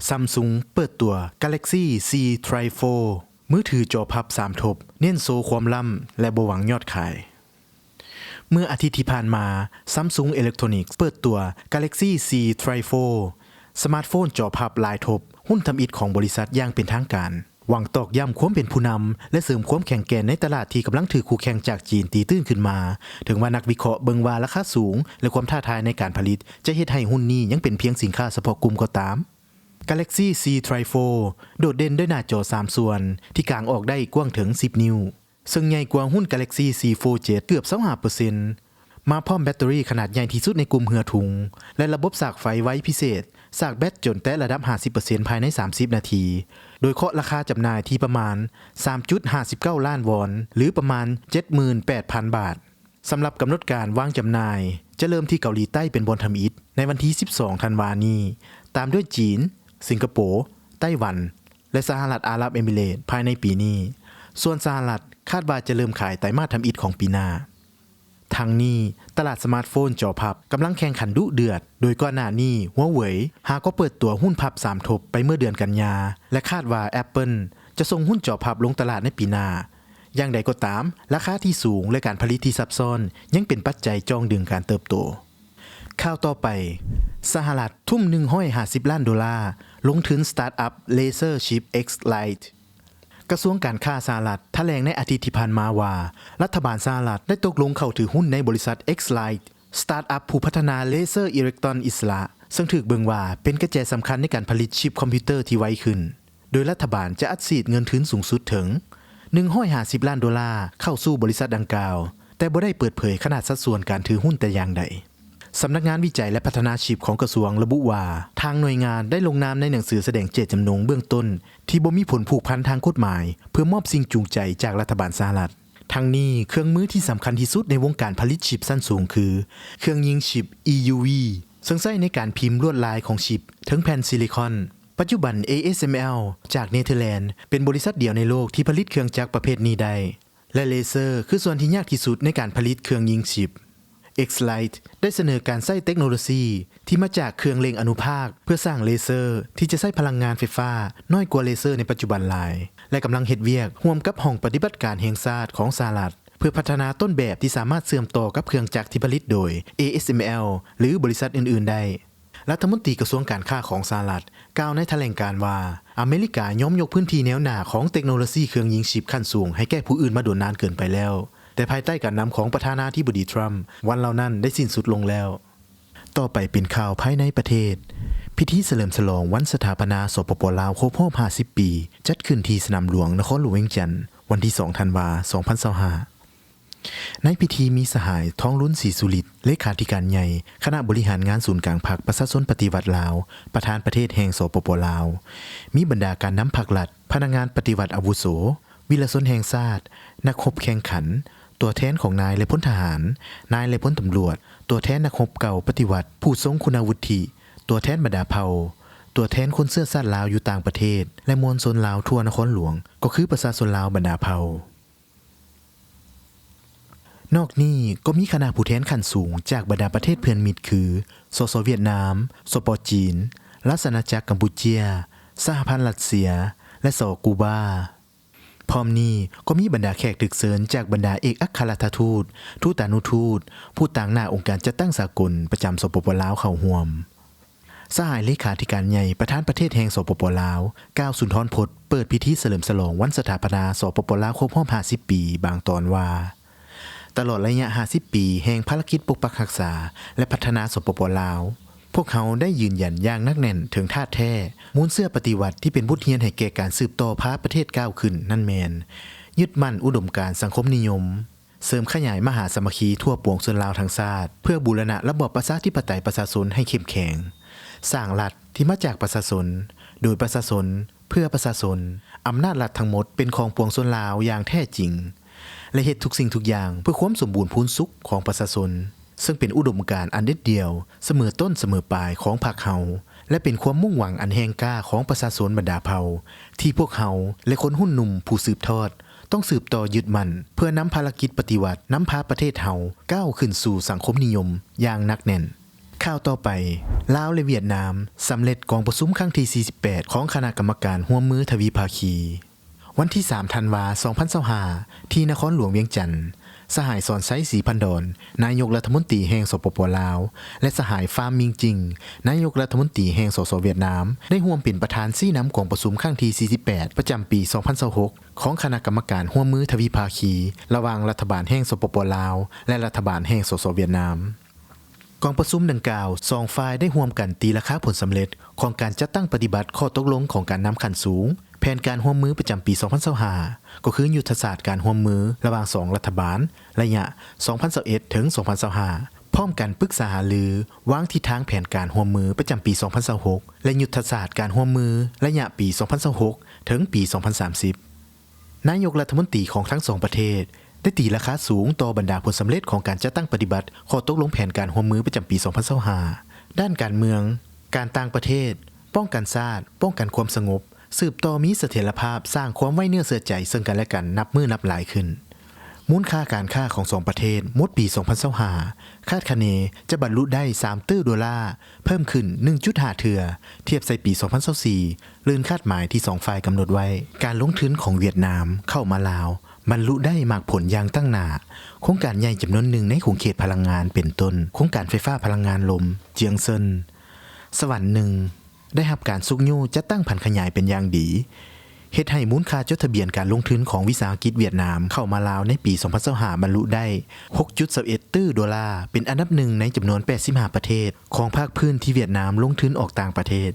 Samsung ເປີດຕົວ Galaxy Z Tri Fold ມືຖືຈໍພັບສາມທົບ, ເນັ້ນໂຊຄວາມລ້ຳ ແລະ ບໍ່ຫວັງຍອດຂາຍ. ເມື່ອອາທິດທີ່ຜ່ານມາ, Samsung Electronics ເປີດຕົວ Galaxy Z Tri Fold ສະມາດໂຟນຈໍພັບຫຼາຍທົບ, ຮຸ່ນທຳອິດຂອງບໍລິສັດຢ່າງເປັນທາງການ. ຫວັງຕອກຢ້ຳຄວາມເປັນຜູ້ນຳ ແລະ ເສີມຄວາມແຂງແກ່ນໃນຕະຫຼາດທີ່ກຳລັງຖືກຄູ່ແຂ່ງຈາກຈີນຕີຕື້ນຂຶ້ນມາ, ເຖິງວ່ານັກວິເຄາະເບິ່ງວ່າລາຄາສູງ ແລະ ຄວາມທ້າທາຍໃນການຜະລິດຈະເຮັດໃຫ້ຮຸ່ນນີ້ຍັງເປັນພຽງສິນຄ້າສະເພາະກຸ່ມກໍຕາມ. Galaxy Z Tri Fold ໂດດເດັ່ນດ້ວຍໜ້າຈໍສາມສ່ວນທີ່ກາງອອກໄດ້ກວ້າງເຖິງສິບນິ້ວ, ເຊິ່ງໃຫຍ່ກວ່າຮຸ່ນ Galaxy Z Fold ເຈັດເກືອບຊາວຫ້າເປີເຊັນ, ມາພ້ອມແບັດເຕີຣີຂະໜາດໃຫຍ່ທີ່ສຸດໃນກຸ່ມເຮືອທຸງ ແລະ ລະບົບສາກໄຟໄວພິເສດ, ສາກແບັດຈົນແຕະລະດັບຫ້າສິບເປີເຊັນພາຍໃນສາມສິບນາທີ, ໂດຍເຄາະລາຄາຈຳໜ່າຍທີ່ປະມານສາມຈຸດຫ້າສິບເກົ້າລ້ານວອນ ຫຼື ປະມານເຈັດໝື່ນແປດພັນບາດ. ສຳລັບກຳນົດການວາງຈຳໜ່າຍ ຈະເລີ່ມທີ່ເກົາຫຼີໃຕ້ເປັນບ່ອນທຳອິດໃນວັນທີສິບສອງທັນວານີ້, ຕາມດ້ວຍຈີນ, ສິງກະໂປ, ໄຕ້ຫວັນ ແລະ ສະຫະລັດອາຣັບເອມິເຣດພາຍໃນປີນີ້, ສ່ວນສະຫະລັດຄາດວ່າຈະເລີ່ມຂາຍໄຕມາດທຳອິດຂອງປີໜ້າ. ທັງນີ້, ຕະຫຼາດສະມາດໂຟນຈໍພັບກຳລັງແຂ່ງຂັນດຸເດືອດ, ໂດຍກ່ອນໜ້ານີ້ Huawei ຫາກໍເປີດຕົວຮຸ່ນພັບສາມທົບໄປເມື່ອເດືອນກັນຍາ, ແລະ ຄາດວ່າ Apple ຈະສົ່ງຮຸ່ນຈໍພັບລົງຕະຫຼາດໃນປີໜ້າ. ຢ່າງໃດກໍຕາມ, ລາຄາທີ່ສູງ ແລະ ການຜະລິດທີ່ຊັບຊ້ອນ ຍັງເປັນປັດໄຈຈ່ອງດຶງການເຕີບໂຕ. ຂ່າວຕໍ່ໄປ, ສະຫະລັດທຸ່ມໜຶ່ງຮ້ອຍຫ້າສິບລ້ານໂດລາ ລົງທຶນສະຕາດອັບ Razer Chip X Lite. ກະຊວງການຄ້າສະຫະລັດຖະແຫຼງໃນອາທິດທີ່ຜ່ານມາວ່າ ລັດຖະບານສະຫະລັດໄດ້ຕົກລົງເຂົ້າຖືຫຸ້ນໃນບໍລິສັດ Xlite ສະຕາດອັບຜູ້ພັດທະນາເລເຊີອີເລັກຕຣອນອິດສະຫຼະ ເຊິ່ງຖືກເບິ່ງວ່າເປັນກະແຈສຳຄັນໃນການຜະລິດຊິບຄອມພິວເຕີທີ່ໄວຂຶ້ນ, ໂດຍລັດຖະບານຈະອັດສີດເງິນທຶນສູງສຸດເຖິງໜຶ່ງຮ້ອຍຫ້າສິບລ້ານໂດລາເຂົ້າສູ່ບໍລິສັດດັ່ງກ່າວ, ແຕ່ບໍ່ໄດ້ເປີດເຜີຍຂະໜາດສັດສ່ວນການຖືຫຸ້ນແຕ່ຢ່າງໃດ. ສຳນັກງານວິໄຈ ແລະ ພັດທະນາຊິບຂອງກະຊວງລະບຸວ່າ ທາງໜ່ວຍງານໄດ້ລົງນາມໃນໜັງສືສະແດງເຈດຈຳນົງເບື້ອງຕົ້ນທີ່ບໍ່ມີຜົນຜູກພັນທາງກົດໝາຍ ເພື່ອມອບສິ່ງຈູງໃຈຈາກລັດຖະບານສະຫະລັດ. ທັງນີ້, ເຄື່ອງມືທີ່ສຳຄັນທີ່ສຸດໃນວົງການຜະລິດຊິບຊັ້ນສູງຄື ເຄື່ອງຍິງຊິບ EUV ເຊິ່ງໃຊ້ໃນການພິມລວດລາຍຂອງຊິບເທິງແຜ່ນຊິລິຄອນ. ປັດຈຸບັນ ASML ຈາກເນເທີແລນ ເປັນບໍລິສັດດຽວໃນໂລກທີ່ຜະລິດເຄື່ອງຈັກປະເພດນີ້ໄດ້. ແລະ ເລເຊີຄືສ່ວນທີ່ຍາກທີ່ສຸດໃນການຜະລິດເຄື່ອງຍິງຊິບ. Xlite ໄດ້ສະເໜີການໃຊ້ເຕັກໂນໂລຊີທີ່ມາຈາກເຄື່ອງເລັ່ງອະນຸພາກ ເພື່ອສ້າງເລເຊີທີ່ຈະໃຊ້ພະລັງງານໄຟຟ້ານ້ອຍກວ່າເລເຊີໃນປັດຈຸບັນຫຼາຍ ແລະ ກຳລັງເຮັດວຽກຮ່ວມກັບຫ້ອງປະຕິບັດການແຫ່ງຊາດຂອງສະຫະລັດ ເພື່ອພັດທະນາຕົ້ນແບບທີ່ສາມາດເຊື່ອມຕໍ່ກັບເຄື່ອງຈັກທີ່ຜະລິດໂດຍ ASML ຫຼື ບໍລິສັດອື່ນໆໄດ້. ລັດຖະມົນຕີກະຊວງການຄ້າຂອງສະຫະລັດ ກ່າວໃນຖະແຫຼງການວ່າ ອາເມລິກາຍອມຍົກພື້ນທີ່ແນວໜ້າຂອງເຕັກໂນໂລຊີເຄື່ອງຍິງຊິບຂັ້ນສູງໃຫ້ແກ່ຜູ້ອື່ນມາດົນນານເກີນໄປແລ້ວ, ແຕ່ພາຍໃຕ້ການນຳຂອງປະທານາທິບໍດີທຣຳ ວັນເຫຼົ່ານັ້ນໄດ້ສິ້ນສຸດລົງແລ້ວ. ຕໍ່ໄປເປັນຂ່າວພາຍໃນປະເທດ. ພິທີສະເຫຼີມສະຫຼອງວັນສະຖາປະນາ ສປປ ລາວ ຄົບຮອບຫ້າສິບປີ ຈັດຂຶ້ນທີ່ສະໜາມຫຼວງ ນະຄອນຫຼວງວຽງຈັນ ວັນທີສອງທັນວາ ສອງພັນຊາວຫ້າ. ໃນພິທີມີສະຫາຍ ທອງລຸນ ສີສຸລິດ ເລຂາທິການໃຫຍ່ ຄະນະບໍລິຫານງານສູນກາງພັກປະຊາຊົນປະຕິວັດລາວ ປະທານປະເທດແຫ່ງ ສປປ ລາວ, ມີບັນດາການນຳພັກລັດ, ພະນັກງານປະຕິວັດອາວຸໂສ, ວິລະຊົນແຫ່ງຊາດ, ນັກຮົບແຂ່ງຂັນ, ຕົວແທນຂອງນາຍ ແລະ ພົນທະຫານ, ນາຍ ແລະ ພົນຕຳຫຼວດ, ຕົວແທນນັກຮົບເກົ່າປະຕິວັດ, ຜູ້ຊົງຄຸນະວຸດທິ, ຕົວແທນບັນດາເຜົ່າ, ຕົວແທນຄົນເຊື້ອຊາດລາວຢູ່ຕ່າງປະເທດ ແລະ ມວນຊົນລາວທົ່ວນະຄອນຫຼວງ ກໍຄືປະຊາຊົນລາວບັນດາເຜົ່າ. ນອກນີ້ກໍມີຄະນະຜູ້ແທນຂັ້ນສູງຈາກບັນດາປະເທດເພື່ອນມິດຄື ສສ ຫວຽດນາມ, ສປ ຈີນ, ລາຊະອານາຈັກກຳປູເຈຍ, ສະຫະພັນຣັດເຊຍ ແລະ ສ ກູບາ. ພ້ອມນີ້ກໍມີບັນດາແຂກຖືກເຊີນຈາກບັນດາເອກອັກຄະລັດຖະທູດ, ທູຕານຸທູດ, ຜູ້ຕາງໜ້າອົງການຈັດຕັ້ງສາກົນປະຈຳ ສປປ ລາວ ເຂົ້າຮ່ວມ. ສະຫາຍເລຂາທິການໃຫຍ່ ປະທານປະເທດແຫ່ງ ສປປ ລາວ ກ່າວສຸນທອນພົດເປີດພິທີສະເຫຼີມສະຫຼອງວັນສະຖາປະນາ ສປປ ລາວ ຄົບຮອບຫ້າສິບປີ ບາງຕອນວ່າ ຕະຫຼອດໄລຍະຫ້າສິບປີແຫ່ງພາລະກິດປົກປັກຮັກສາ ແລະ ພັດທະນາ ສປປ ລາວ, ພວກເຮົາໄດ້ຢືນຢັນຢ່າງໜັກແໜ້ນເຖິງທາດແທ້, ມູນເຊື້ອປະຕິວັດທີ່ເປັນບົດຮຽນໃຫ້ແກ່ການສືບຕໍ່ພາປະເທດກ້າວຂຶ້ນນັ້ນແມ່ນ ຍຶດໝັ້ນອຸດົມການສັງຄົມນິຍົມ, ເສີມຂະຫຍາຍມະຫາສາມັກຄີທົ່ວປວງຊົນລາວທັງຊາດ ເພື່ອບູລະນະລະບອບປະຊາທິປະໄຕປະຊາຊົນໃຫ້ເຂັ້ມແຂງ, ສ້າງລັດທີ່ມາຈາກປະຊາຊົນ, ໂດຍປະຊາຊົນ, ເພື່ອປະຊາຊົນ, ອຳນາດລັດທັງໝົດເປັນຂອງປວງຊົນລາວຢ່າງແທ້ຈິງ ແລະ ເຮັດທຸກສິ່ງທຸກຢ່າງເພື່ອຄວາມສົມບູນພູນສຸກຂອງປະຊາຊົນ, ເຊິ່ງເປັນອຸດົມການອັນເດັດດ່ຽວ, ສະເໝີຕົ້ນສະເໝີປາຍຂອງພັກເຮົາ ແລະ ເປັນຄວາມມຸ່ງຫວັງອັນແຮງກ້າຂອງປະຊາຊົນບັນດາເຜົ່າ ທີ່ພວກເຮົາ ແລະ ຄົນຮຸ່ນໜຸ່ມຜູ້ສືບທອດ ຕ້ອງສືບຕໍ່ຍຶດໝັ້ນ ເພື່ອນຳພາລະກິດປະຕິວັດນຳພາປະເທດເຮົາກ້າວຂຶ້ນສູ່ສັງຄົມນິຍົມຢ່າງໜັກແໜ້ນ. ຂ່າວຕໍ່ໄປ, ລາວ ແລະ ຫວຽດນາມ ສຳເລັດກອງປະຊຸມຄັ້ງທີສີ່ສິບແປດ ຂອງຄະນະກຳມະການຮ່ວມມືທະວີພາຄີ. ວັນທີສາມທັນວາ ສອງພັນຊາວຫ້າ ທີ່ນະຄອນຫຼວງວຽງຈັນ, ສະຫາຍ ສອນໄຊ ສີພັນດອນ ນາຍົກລັດຖະມົນຕີແຫ່ງ ສປປ ລາວ ແລະ ສະຫາຍ ຟາມ ມິງຈິງ ນາຍົກລັດຖະມົນຕີແຫ່ງ ສສ ຫວຽດນາມ ໄດ້ຮ່ວມເປັນປະທານຊີ້ນຳກອງປະຊຸມຄັ້ງທີສີ່ສິບແປດ ປະຈຳປີສອງພັນຊາວຫົກ ຂອງຄະນະກຳມະການຮ່ວມມືທະວີພາຄີ ລະຫວ່າງລັດຖະບານແຫ່ງ ສປປ ລາວ ແລະ ລັດຖະບານແຫ່ງ ສສ ຫວຽດນາມ. ກອງປະຊຸມດັ່ງກ່າວ ສອງຝ່າຍໄດ້ຮ່ວມກັນຕີລາຄາຜົນສຳເລັດຂອງການຈັດຕັ້ງປະຕິບັດຂໍ້ຕົກລົງຂອງການນຳຂັ້ນສູງ ແຜນການຮ່ວມມືປະຈຳປີສອງພັນຊາວຫ້າ ກໍຄືຍຸດທະສາດການຮ່ວມມືລະຫວ່າງສອງລັດຖະບານ ໄລຍະສອງພັນຊາວເອັດ ເຖິງ ສອງພັນຊາວຫ້າ ພ້ອມກັນປຶກສາຫາລືວາງທິດທາງແຜນການຮ່ວມມືປະຈຳປີສອງພັນຊາວຫົກ ແລະ ຍຸດທະສາດການຮ່ວມມືໄລຍະປີສອງພັນຊາວຫົກ ເຖິງປີສອງພັນສາມສິບ. ນາຍົກລັດຖະມົນຕີຂອງທັງສອງປະເທດ ໄດ້ຕີລາຄາສູງຕໍ່ບັນດາຜົນສຳເລັດຂອງການຈັດຕັ້ງປະຕິບັດຂໍ້ຕົກລົງແຜນການຮ່ວມມືປະຈຳປີສອງພັນຊາວຫ້າ ດ້ານການເມືອງ, ການຕ່າງປະເທດ, ປ້ອງກັນຊາດ, ປ້ອງກັນຄວາມສະຫງົບ, ສືບຕໍ່ມີສະຖຽນລະພາບ, ສ້າງຄວາມໄວ້ເນື້ອເຊື່ອໃຈເຊິ່ງກັນແລະກັນນັບມື້ນັບຫຼາຍຂຶ້ນ. ມູນຄ່າການຄ້າຂອງສອງປະເທດໝົດປີສອງພັນຊາວຫ້າ ຄາດຄະເນຈະບັນລຸໄດ້ສາມຕື້ໂດລາ, ເພີ່ມຂຶ້ນໜຶ່ງຈຸດຫ້າເທື່ອ ທຽບໃສ່ປີສອງພັນຊາວສີ່ ເກີນຄາດໝາຍທີ່ສອງຝ່າຍກຳນົດໄວ້. ການລົງທຶນຂອງຫວຽດນາມເຂົ້າມາລາວ ບັນລຸໄດ້ໝາກຜົນຢ່າງຕັ້ງໜ້າ. ໂຄງການໃຫຍ່ຈຳນວນໜຶ່ງໃນຂົງເຂດພະລັງງານ ເປັນຕົ້ນ ໂຄງການໄຟຟ້າພະລັງງານລົມ ຈຽງເຊິນ, ສະຫວັນໜຶ່ງ ໄດ້ຮັບການຊຸກຍູ້ຈັດຕັ້ງຜັນຂະຫຍາຍເປັນຢ່າງດີ. ເຮັດໃຫ້ມູນຄ່າຈົດທະບຽນການລົງທຶນຂອງວິສາຫະກິດຫວຽດນາມເຂົ້າມາລາວໃນປີສອງພັນຊາວຫ້າ ບັນລຸໄດ້ຫົກຈຸດຊາວເອັດຕື້ໂດລາ, ເປັນອັນດັບໜຶ່ງໃນຈຳນວນແປດສິບຫ້າປະເທດຂອງພາກພື້ນທີ່ຫວຽດນາມລົງທຶນອອກຕ່າງປະເທດ.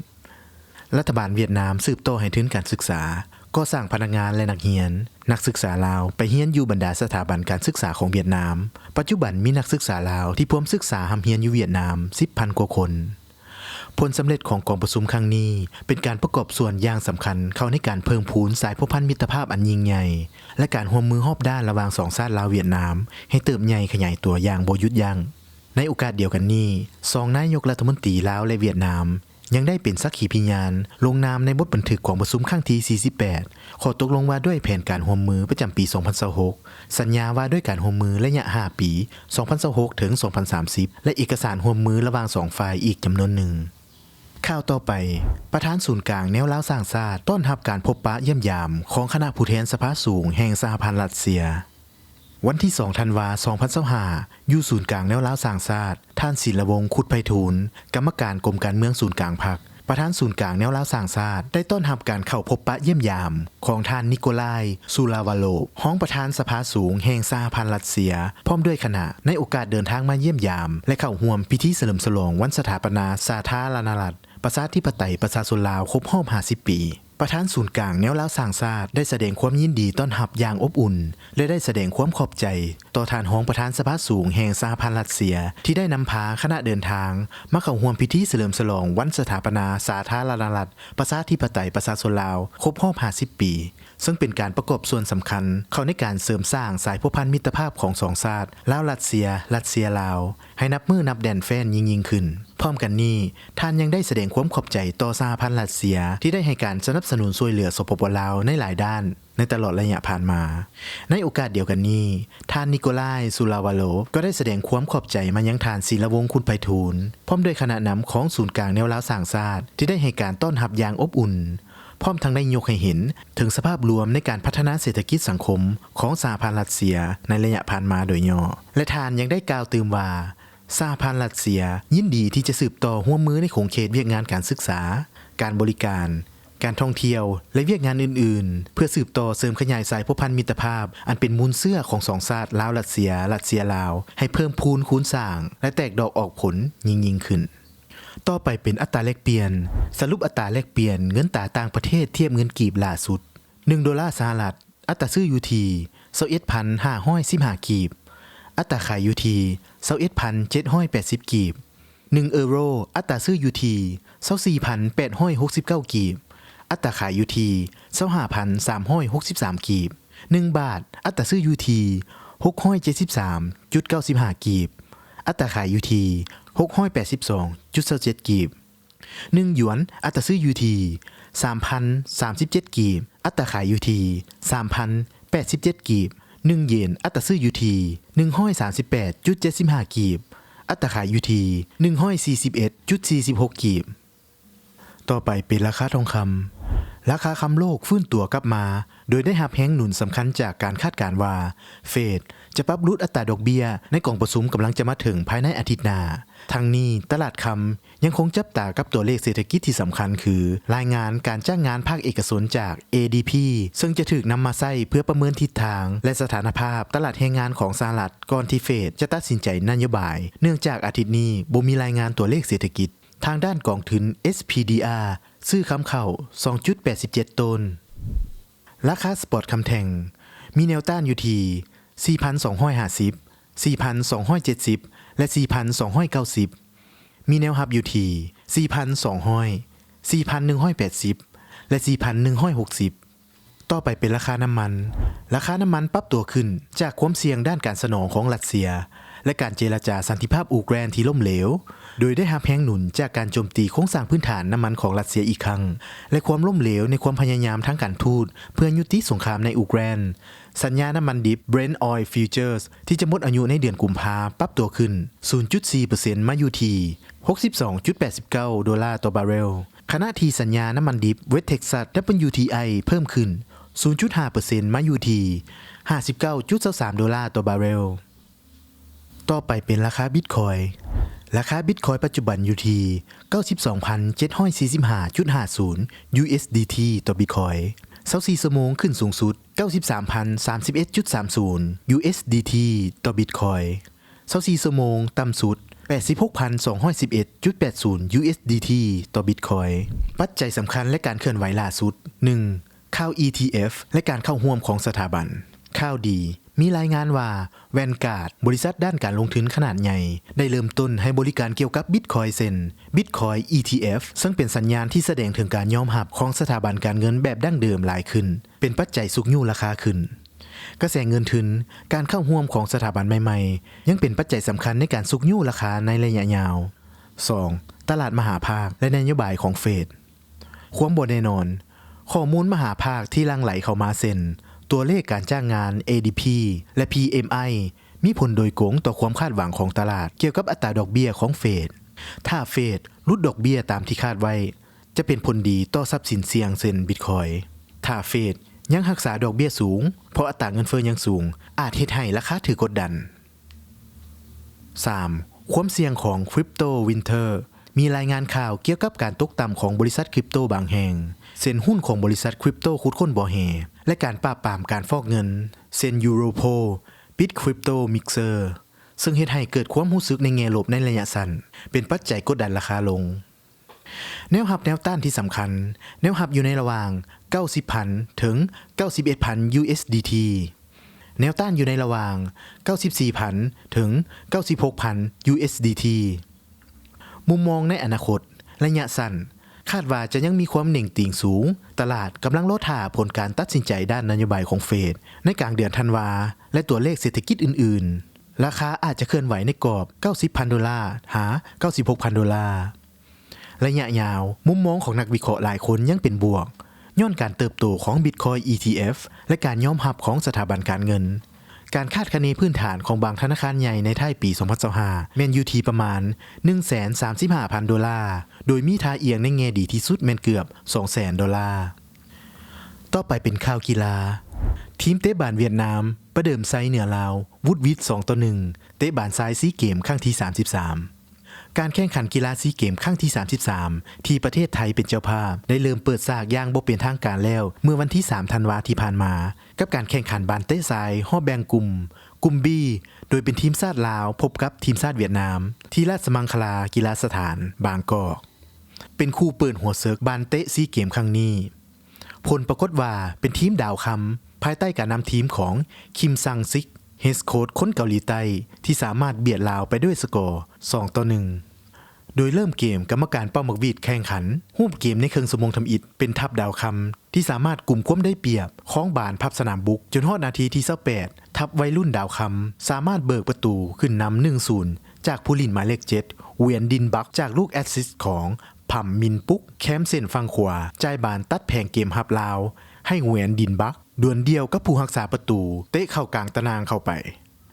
ລັດຖະບານຫວຽດນາມສືບຕໍ່ໃຫ້ທຶນການສຶກສາ, ກໍ່ສ້າງພະນັກງານ ແລະ ນັກຮຽນ, ນັກສຶກສາລາວໄປຮຽນຢູ່ບັນດາສະຖາບັນການສຶກສາຂອງຫວຽດນາມ. ປັດຈຸບັນມີນັກສຶກສາລາວທີ່ພວມສຶກສາຮ່ຳຮຽນຢູ່ຫວຽດນາມສິບພັນກວ່າຄົນ. ຜົນສຳເລັດຂອງກອງປະຊຸມຄັ້ງນີ້ ເປັນການປະກອບສ່ວນຢ່າງສຳຄັນເຂົ້າໃນການເພີ່ມພູນສາຍພົວພັນມິດຕະພາບອັນຍິ່ງໃຫຍ່ ແລະ ການຮ່ວມມືຮອບດ້ານລະຫວ່າງສອງຊາດລາວ-ຫວຽດນາມ ໃຫ້ເຕີບໃຫຍ່ຂະຫຍາຍຕົວຢ່າງບໍ່ຢຸດຢັ້ງ. ໃນໂອກາດດຽວກັນນີ້, ສອງນາຍົກລັດຖະມົນຕີລາວ ແລະ ຫວຽດນາມ ຍັງໄດ້ເປັນສັກຂີພິຍານລົງນາມໃນບົດບັນທຶກກອງປະຊຸມຄັ້ງທີສີ່ສິບແປດ ຂໍ້ຕົກລົງວ່າດ້ວຍແຜນການຮ່ວມມືປະຈຳປີສອງພັນຊາວຫົກ, ສັນຍາວ່າດ້ວຍການຮ່ວມມືໄລຍະຫ້າປີ ສອງພັນຊາວຫົກ ເຖິງ ສອງພັນສາມສິບ ແລະ ເອກະສານຮ່ວມມືລະຫວ່າງສອງຝ່າຍອີກຈຳນວນໜຶ່ງ. ຂ່າວຕໍ່ໄປ, ປະທານສູນກາງແນວລາວສ້າງຊາດຕ້ອນຮັບການພົບປະຢ້ຽມຢາມຂອງຄະນະຜູ້ແທນສະພາສູງແຫ່ງສະຫະພັນຣັດເຊຍ. ວັນທີສອງທັນວາ ສອງພັນຊາວຫ້າ ຢູ່ສູນກາງແນວລາວສ້າງຊາດ, ທ່ານ ສິນລະວົງ ຄຸດໄພທູນ ກຳມະການກົມການເມືອງສູນກາງພັກ, ປະທານສູນກາງແນວລາວສ້າງຊາດ ໄດ້ຕ້ອນຮັບການເຂົ້າພົບປະຢ້ຽມຢາມຂອງທ່ານ ນິໂກລາຍ ຊູລາວາໂລບ ຮອງປະທານສະພາສູງແຫ່ງສະຫະພັນຣັດເຊຍ ພ້ອມດ້ວຍຄະນະ ໃນໂອກາດເດີນທາງມາຢ້ຽມຢາມ ແລະ ເຂົ້າຮ່ວມພິທີສະເຫຼີມສະຫຼອງວັນສະຖາປະນາສາທາລະນະລັດ ປະຊາທິປະໄຕ ປະຊາຊົນລາວ ຄົບຮອບຫ້າສິບປີ. ປະທານສູນກາງແນວລາວສ້າງຊາດ ໄດ້ສະແດງຄວາມຍິນດີຕ້ອນຮັບຢ່າງອົບອຸ່ນ ແລະ ໄດ້ສະແດງຄວາມຂອບໃຈຕໍ່ທ່ານຮອງປະທານສະພາສູງແຫ່ງສະຫະພັນຣັດເຊຍ ທີ່ໄດ້ນຳພາຄະນະເດີນທາງມາເຂົ້າຮ່ວມພິທີສະເຫຼີມສະຫຼອງວັນສະຖາປະນາສາທາລະນະລັດ ປະຊາທິປະໄຕ ປະຊາຊົນລາວ ຄົບຮອບຫ້າສິບປີ, ເຊິ່ງເປັນການປະກອບສ່ວນສຳຄັນເຂົ້າໃນການເສີມສ້າງສາຍພົວພັນມິດຕະພາບຂອງສອງຊາດ ລາວ-ຣັດເຊຍ, ຣັດເຊຍ-ລາວ ໃຫ້ນັບມື້ນັບແໜ້ນແຟ້ນຍິ່ງໆຂຶ້ນ. ພ້ອມກັນນີ້, ທ່ານຍັງໄດ້ສະແດງຄວາມຂອບໃຈຕໍ່ສະຫະພັນຣັດເຊຍ ທີ່ໄດ້ໃຫ້ການສະໜັບສະໜູນຊ່ວຍເຫຼືອ ສປປ ລາວ ໃນຫຼາຍດ້ານໃນຕະຫຼອດໄລຍະຜ່ານມາ. ໃນໂອກາດດຽວກັນນີ້, ທ່ານ ນິໂກລາຍ ຊູລາວາໂລບ ກໍໄດ້ສະແດງຄວາມຂອບໃຈມາຍັງທ່ານ ສິນລະວົງ ຄຸດໄພທູນ ພ້ອມດ້ວຍຄະນະນຳຂອງສູນກາງແນວລາວສ້າງຊາດ ທີ່ໄດ້ໃຫ້ການຕ້ອນຮັບຢ່າງອົບອຸ່ນ, ພ້ອມທັງໄດ້ຍົກໃຫ້ເຫັນເຖິງສະພາບລວມໃນການພັດທະນາເສດຖະກິດສັງຄົມຂອງສະຫະພັນຣັດເຊຍໃນໄລຍະຜ່ານມາໂດຍຫຍໍ້. ແລະ ທ່ານຍັງໄດ້ກ່າວຕື່ມວ່າ, ສະຫະພັນຣັດເຊຍຍິນດີທີ່ຈະສືບຕໍ່ຮ່ວມມືໃນຂົງເຂດວຽກງານການສຶກສາ, ການບໍລິການ, ການທ່ອງທ່ຽວ ແລະ ວຽກງານອື່ນໆ ເພື່ອສືບຕໍ່ເສີມຂະຫຍາຍສາຍພົວພັນມິດຕະພາບ ອັນເປັນມູນເຊື້ອຂອງສອງຊາດລາວ-ຣັດເຊຍ, ຣັດເຊຍ-ລາວ ໃຫ້ເພີ່ມພູນຄູນສ້າງ ແລະ ແຕກດອກອອກຜົນຍິ່ງໆຂຶ້ນ. ຕໍ່ໄປເປັນອັດຕາແລກປ່ຽນ. ສະຫຼຸບອັດຕາແລກປ່ຽນເງິນຕາຕ່າງປະເທດທຽບເງິນກີບລ່າສຸດ, ໜຶ່ງໂດລາສະຫະລັດ ອັດຕາຊື້ຢູ່ທີ່ຊາວເອັດພັນຫ້າຮ້ອຍສິບຫ້າກີບ, ອັດຕາຂາຍຢູ່ທີ່ຊາວເອັດພັນເຈັດຮ້ອຍແປດສິບກີບ. ໜຶ່ງເອີໂຣ ອັດຕາຊື້ຢູ່ທີ່ຊາວສີ່ພັນແປດຮ້ອຍຫົກສິບເກົ້າກີບ, ອັດຕາຂາຍຢູ່ທີ່ຊາວຫ້າພັນສາມຮ້ອຍຫົກສິບສາມກີບ. ໜຶ່ງບາດ ອັດຕາຊື້ຢູ່ທີ່ຫົກຮ້ອຍເຈັດສິບສາມຈຸດເກົ້າສິບຫ້າກີບ, ອັດຕາຂາຍຢູ່ທີ່ຫົກຮ້ອຍແປດສິບສອງຈຸດຊາວເຈັດກີບ. ໜຶ່ງຢວນ ອັດຕາຊື້ຢູ່ທີ່ສາມພັນສາມສິບເຈັດກີບ, ອັດຕາຂາຍຢູ່ທີ່ສາມພັນແປດສິບເຈັດກີບ. ໜຶ່ງເຢນ ອັດຕາຊື້ຢູ່ທີ່ໜຶ່ງຮ້ອຍສາມສິບແປດຈຸດເຈັດສິບຫ້າກີບ, ອັດຕາຂາຍຢູ່ທີ່ໜຶ່ງຮ້ອຍສີ່ສິບເອັດຈຸດສີ່ສິບຫົກກີບ. ຕໍ່ໄປເປັນລາຄາທອງຄຳ. ລາຄາຄຳໂລກຟື້ນຕົວກັບມາ ໂດຍໄດ້ຮັບແຮງໜູນສຳຄັນຈາກການຄາດການວ່າ ເຟດ ຈະປັບຫຼຸດອັດຕາດອກເບ້ຍໃນກອງປະຊຸມກຳລັງຈະມາເຖິງພາຍໃນອາທິດໜ້າ. ທັງນີ້, ຕະຫຼາດຄຳ ຍັງຄົງຈັບຕາກັບຕົວເລກເສດຖະກິດທີ່ສຳຄັນຄື ລາຍງານການຈ້າງງານພາກເອກະຊົນຈາກ ເອດີພີ ເຊິ່ງຈະຖືກນຳມາໃຊ້ເພື່ອປະເມີນທິດທາງ ແລະ ສະຖານະພາບຕະຫຼາດແຮງງານຂອງສະຫະລັດ ກ່ອນທີ່ເຟດຈະຕັດສິນໃຈນະໂຍບາຍ, ເນື່ອງຈາກອາທິດນີ້ບໍ່ມີລາຍງານຕົວເລກເສດຖະກິດ. ທາງດ້ານກອງທຶນ ເອສພີດີອາ ຊື້ຄຳເຂົ້າສອງຈຸດແປດສິບເຈັດໂຕນ. ລາຄາສະປອດຄຳແທ່ງ ມີແນວຕ້ານຢູ່ທີ່ສີ່ພັນສອງຮ້ອຍຫ້າສິບ, ສີ່ພັນສອງຮ້ອຍເຈັດສິບ ແລະ ສີ່ພັນສອງຮ້ອຍເກົ້າສິບ, ມີແນວຮັບຢູ່ທີ່ສີ່ພັນສອງຮ້ອຍ, ສີ່ພັນໜຶ່ງຮ້ອຍແປດສິບ ແລະ ສີ່ພັນໜຶ່ງຮ້ອຍຫົກສິບ. ຕໍ່ໄປເປັນລາຄານ້ຳມັນ. ລາຄານ້ຳມັນປັບຕົວຂຶ້ນຈາກຄວາມສ່ຽງດ້ານການສະໜອງຂອງຣັດເຊຍ ແລະ ການເຈລະຈາສັນຕິພາບອູເຄຣນທີ່ລົ້ມເຫຼວ, ໂດຍໄດ້ຮັບແຮງໜູນຈາກການໂຈມຕີໂຄງສ້າງພື້ນຖານນ້ຳມັນຂອງຣັດເຊຍອີກຄັ້ງ ແລະ ຄວາມລົ້ມເຫຼວໃນຄວາມພະຍາຍາມທາງການທູດເພື່ອຍຸຕິສົງຄາມໃນອູເຄຣນ. ສັນຍານ້ຳມັນດິບ Brent Oil Futures ທີ່ຈະໝົດອາຍຸໃນເດືອນກຸມພາ ປັບຕົວຂຶ້ນສູນຈຸດສີ່ເປີເຊັນ ມາຢູ່ທີ່ຫົກສິບສອງຈຸດແປດສິບເກົ້າໂດລາຕໍ່ບາເຣວ, ຂະນະທີ່ສັນຍານ້ຳມັນດິບ West Texas ດັບເບິນຢູທີໄອ ເພີ່ມຂຶ້ນສູນຈຸດຫ້າເປີເຊັນ ມາຢູ່ທີ່ຫ້າສິບເກົ້າຈຸດຊາວສາມໂດລາຕໍ່ບາເຣວ. ຕໍ່ໄປເປັນລາຄາບິດຄອຍ. ລາຄາບິດຄອຍປັດຈຸບັນຢູ່ທີ່ເກົ້າສິບສອງພັນເຈັດຮ້ອຍສີ່ສິບຫ້າຈຸດຫ້າສູນ ຢູເອສດີທີ ຕໍ່ບິດຄອຍ, ຊາວສີ່ຊົ່ວໂມງ ຂຶ້ນສູງສຸດ ເກົ້າສິບສາມພັນສາມສິບເອັດຈຸດສາມສູນ ຢູເອັສດີທີ ຕໍ່ບິດຄອຍ. ຊາວສີ່ຊົ່ວໂມງ ຕ່ຳສຸດ ແປດສິບຫົກພັນສອງຮ້ອຍສິບເອັດຈຸດແປດສູນ ຢູເອັສດີທີ ຕໍ່ບິດຄອຍ. ປັດໄຈສຳຄັນ ແລະ ການເຄື່ອນໄຫວລ່າສຸດ ໜຶ່ງ ຂ່າວ ອີທີເອັຟ ແລະ ການເຂົ້າຮ່ວມຂອງສະຖາບັນ. ຂ່າວດີ, ມີລາຍງານວ່າ Vanguard ບໍລິສັດດ້ານການລົງທຶນຂະໜາດໃຫຍ່ ໄດ້ເລີ່ມຕົ້ນໃຫ້ບໍລິການກ່ຽວກັບບິດຄອຍ ເຊັ່ນ Bitcoin ອີທີເອັຟ ເຊິ່ງເປັນສັນຍານທີ່ສະແດງເຖິງການຍອມຮັບຂອງສະຖາບັນການເງິນແບບດັ້ງເດີມຫຼາຍຂຶ້ນ ເປັນປັດໄຈຊຸກຍູ້ລາຄາຂຶ້ນ. ກະແສເງິນທຶນ, ການເຂົ້າຮ່ວມຂອງສະຖາບັນໃໝ່ໆ ຍັງເປັນປັດໄຈສຳຄັນໃນການຊຸກຍູ້ລາຄາໃນໄລຍະຍາວ. ສອງ ຕະຫຼາດມະຫາພາກ ແລະ ນະໂຍບາຍຂອງເຟດ. ຄວາມບໍ່ແນ່ນອນ, ຂໍ້ມູນມະຫາພາກທີ່ຫຼັ່ງໄຫຼເຂົ້າມາເຊັ່ນ ຕົວເລກການຈ້າງງານ ເອດີພີ ແລະ ພີເອັມໄອ ມີຜົນໂດຍກົງຕໍ່ຄວາມຄາດຫວັງຂອງຕະຫຼາດກ່ຽວກັບອັດຕາດອກເບ້ຍຂອງເຟດ. ຖ້າເຟດຫຼຸດດອກເບ້ຍຕາມທີ່ຄາດໄວ້ ຈະເປັນຜົນດີຕໍ່ຊັບສິນສ່ຽງເຊັ່ນບິດຄອຍ. ຖ້າເຟດຍັງຮັກສາດອກເບ້ຍສູງ ເພາະອັດຕາເງິນເຟີ້ຍັງສູງ ອາດເຮັດໃຫ້ລາຄາຖືກກົດດັນ. ສາມ ຄວາມສ່ຽງຂອງ Crypto Winter. ມີລາຍງານຂ່າວກ່ຽວກັບການຕົກຕ່ຳຂອງບໍລິສັດຄຣິບໂຕບາງແຫ່ງ ເຊັ່ນ ຫຸ້ນຂອງບໍລິສັດຄຣິບໂຕຂຸດຄົ້ນບໍ່ແຮ່ ແລະ ການປາບປາມການຟອກເງິນ ເຊັ່ນ Europol ປິດ Crypto Mixer ເຊິ່ງເຮັດໃຫ້ເກີດຄວາມຮູ້ສຶກໃນແງ່ລົບໃນໄລຍະສັ້ນ ເປັນປັດໄຈກົດດັນລາຄາລົງ. ແນວຮັບແນວຕ້ານທີ່ສຳຄັນ, ແນວຮັບຢູ່ໃນລະຫວ່າງ ເກົ້າສິບພັນ ເຖິງ ເກົ້າສິບເອັດພັນ ຢູເອັສດີທີ. ແນວຕ້ານຢູ່ໃນລະຫວ່າງ ເກົ້າສິບສີ່ພັນ ເຖິງ ເກົ້າສິບຫົກພັນ ຢູເອັສດີທີ. ມຸມມອງໃນອະນາຄົດໄລຍະສັ້ນ ຄາດວ່າຈະຍັງມີຄວາມເໜັງຕີງສູງ, ຕະຫຼາດກຳລັງລໍຖ້າຜົນການຕັດສິນໃຈດ້ານນະໂຍບາຍຂອງເຟດໃນກາງເດືອນທັນວາ ແລະ ຕົວເລກເສດຖະກິດອື່ນໆ. ລາຄາອາດຈະເຄື່ອນໄຫວໃນກອບ ເກົ້າສິບພັນໂດລາ ຫາ ເກົ້າສິບຫົກພັນໂດລາ. ໄລຍະຍາວ, ມຸມມອງຂອງນັກວິເຄາະຫຼາຍຄົນຍັງເປັນບວກ ຍ້ອນການເຕີບໂຕຂອງ Bitcoin ອີ ທີ ເອັຟ ແລະ ການຍອມຮັບຂອງສະຖາບັນການເງິນ. ການຄາດຄະເນພື້ນຖານຂອງບາງທະນາຄານໃຫຍ່ໃນທ້າຍປີສອງພັນຊາວຫ້າ ແມ່ນຢູ່ທີ່ປະມານ ໜຶ່ງແສນສາມສິບຫ້າພັນໂດລາ, ໂດຍມີທ່າອ່ຽງໃນແງ່ດີທີ່ສຸດແມ່ນເກືອບ ສອງແສນໂດລາ. ຕໍ່ໄປເປັນຂ່າວກິລາ. ທີມເຕະບານຫວຽດນາມປະເດີມໄຊເໜືອລາວ ຫວຸດຫວິດ ສອງຕໍ່ໜຶ່ງ ເຕະບານຊາຍຊີເກມຄັ້ງທີສາມສິບສາມ. ການແຂ່ງຂັນກິລາຊີເກມຄັ້ງທີສາມສິບສາມ ທີ່ປະເທດໄທເປັນເຈົ້າພາບ ໄດ້ເລີ່ມເປີດສາກຢ່າງບໍ່ເປັນທາງການແລ້ວ ເມື່ອວັນທີສາມທັນວາທີ່ຜ່ານມາ ກັບການແຂ່ງຂັນບານເຕະຊາຍຮອບແບ່ງກຸ່ມ ກຸ່ມ B ໂດຍເປັນທີມຊາດລາວພົບກັບທີມຊາດຫວຽດນາມ ທີ່ລາຊະມັງຄະລາກິລາສະຖານ ບາງກອກ ເປັນຄູ່ເປີດຫົວເສິກບານເຕະຊີເກມຄັ້ງນີ້. ຜົນປາກົດວ່າເປັນທີມດາວຄຳ ພາຍໃຕ້ການນຳທີມຂອງ ຄິມ ຊັງຊິກ ເຮດໂຄດຄົນເກົາຫຼີໃຕ້ ທີ່ສາມາດບຽດລາວໄປດ້ວຍສະກໍ ສອງຕໍ່ໜຶ່ງ. ໂດຍເລີ່ມເກມ ກຳມະການເປົ່າໝາກຫວີດແຂ່ງຂັນ ຮູບເກມໃນເຄິ່ງຊົ່ວໂມງທຳອິດ ເປັນທັບດາວຄຳ ທີ່ສາມາດກຸມຄວາມໄດ້ປຽບ ຄອງບານພັບສະໜາມບຸກ ຈົນຮອດນາທີທີຊາວແປດ ທັບໄວລຸ້ນດາວຄຳ ສາມາດເບີກປະຕູຂຶ້ນນຳ ໜຶ່ງສູນ ຈາກຜູ້ຫຼິ້ນໝາຍເລກເຈັດ ຫວຽນ ດິນບັກ ຈາກລູກແອັດຊິດຂອງ ຜຳ ມິນປຸກ ແຄມເສັ້ນຝັ່ງຂວາ ຈ່າຍບານຕັດແຜງເກມຮັບລາວ ໃຫ້ ຫວຽນ ດິນບັກ ດວນດ່ຽວກັບຜູ້ຮັກສາປະຕູ ເຕະເຂົ້າກາງຕາໜ່າງເຂົ້າໄປ.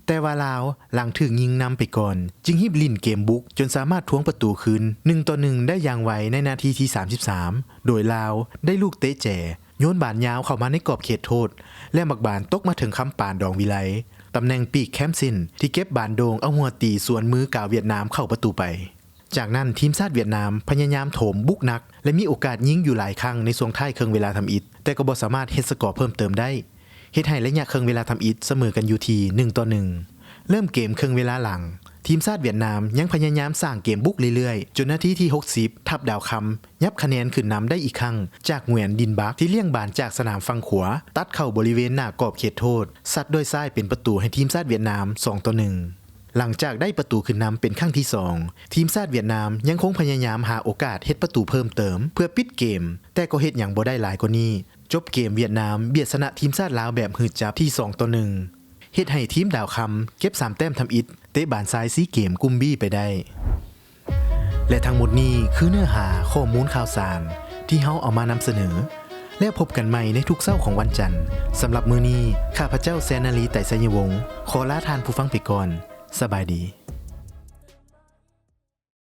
ແຕ່ວ່າລາວ ຫຼັງຖືກຍິງນຳໄປກ່ອນ ຈຶ່ງຮີບຫຼິ້ນເກມບຸກ ຈົນສາມາດທວງປະຕູຄືນ ໜຶ່ງຕໍ່ໜຶ່ງ ໄດ້ຢ່າງໄວໃນນາທີທີສາມສິບສາມ ໂດຍລາວໄດ້ລູກເຕະແຈ ໂຍນບານຍາວເຂົ້າມາໃນກອບເຂດໂທດ ແລະ ໝາກບານຕົກມາເຖິງຄຳປານ ດອງວິໄລ ຕຳແໜ່ງປີກແຄມເສັ້ນ ທີ່ເກັບບານໂດ່ງເອົາຫົວຕີສວນມືກາວຫວຽດນາມເຂົ້າປະຕູໄປ. ຈາກນັ້ນ ທີມຊາດຫວຽດນາມພະຍາຍາມໂຖມບຸກໜັກ ແລະ ມີໂອກາດຍິງຢູ່ຫຼາຍຄັ້ງໃນຊ່ວງທ້າຍເຄິ່ງເວລາທຳອິດ, ແຕ່ກໍບໍ່ສາມາດເຮັດສະກໍເພີ່ມເຕີມໄດ້, ເຮັດໃຫ້ໄລຍະເຄິ່ງເວລາທຳອິດສະເໝີກັນຢູ່ທີ່ ໜຶ່ງຕໍ່ໜຶ່ງ. ເລີ່ມເກມເຄິ່ງເວລາຫຼັງ, ທີມຊາດຫວຽດນາມຍັງພະຍາຍາມສ້າງເກມບຸກເລື້ອຍໆ, ຈົນນາທີທີຫົກສິບ ທັບດາວຄຳຫຍັບຄະແນນຂຶ້ນນຳໄດ້ອີກຄັ້ງ ຈາກ ຫງວຽນ ດິນບັກ ທີ່ລ້ຽງບານຈາກສະໜາມຝັ່ງຂວາ ຕັດເຂົ້າບໍລິເວນໜ້າກອບເຂດໂທດ, ຊັດດ້ວຍຊ້າຍເປັນປະຕູໃຫ້ທີມຊາດຫວຽດນາມ ສອງຕໍ່ໜຶ່ງ. ຫຼັງຈາກໄດ້ປະຕູຂຶ້ນນຳເປັນຄັ້ງທີສອງ, ທີມຊາດຫວຽດນາມຍັງຄົງພະຍາຍາມຫາໂອກາດເຮັດປະຕູເພີ່ມເຕີມເພື່ອປິດເກມ, ແຕ່ກໍເຮັດຫຍັງບໍ່ໄດ້ຫຼາຍກວ່ານີ້. ຈົບເກມ ຫວຽດນາມບຽດຊະນະທີມຊາດລາວແບບຫືດຈັບທີ່ສອງຕໍ່ໜຶ່ງ, ເຮັດໃຫ້ທີມດາວຄຳເກັບສາມແຕ້ມທຳອິດ ເຕະບານຊາຍຊີເກມກຸ່ມ B ໄປໄດ້. ແລະ ທັງໝົດນີ້ຄືເນື້ອຫາຂໍ້ມູນຂ່າວສານທີ່ເຮົາເອົາມານຳສະເໜີ. ແລ້ວພົບກັນໃໝ່ໃນທຸກເຊົ້າຂອງວັນຈັນ. ສຳລັບມື້ນີ້, ຂ້າພະເຈົ້າ ແຊນນາລີ ໄຕໄຊຍະວົງ ຂໍລາທ່ານຜູ້ຟັງໄປກ່ອນ. ສະບາຍດີ.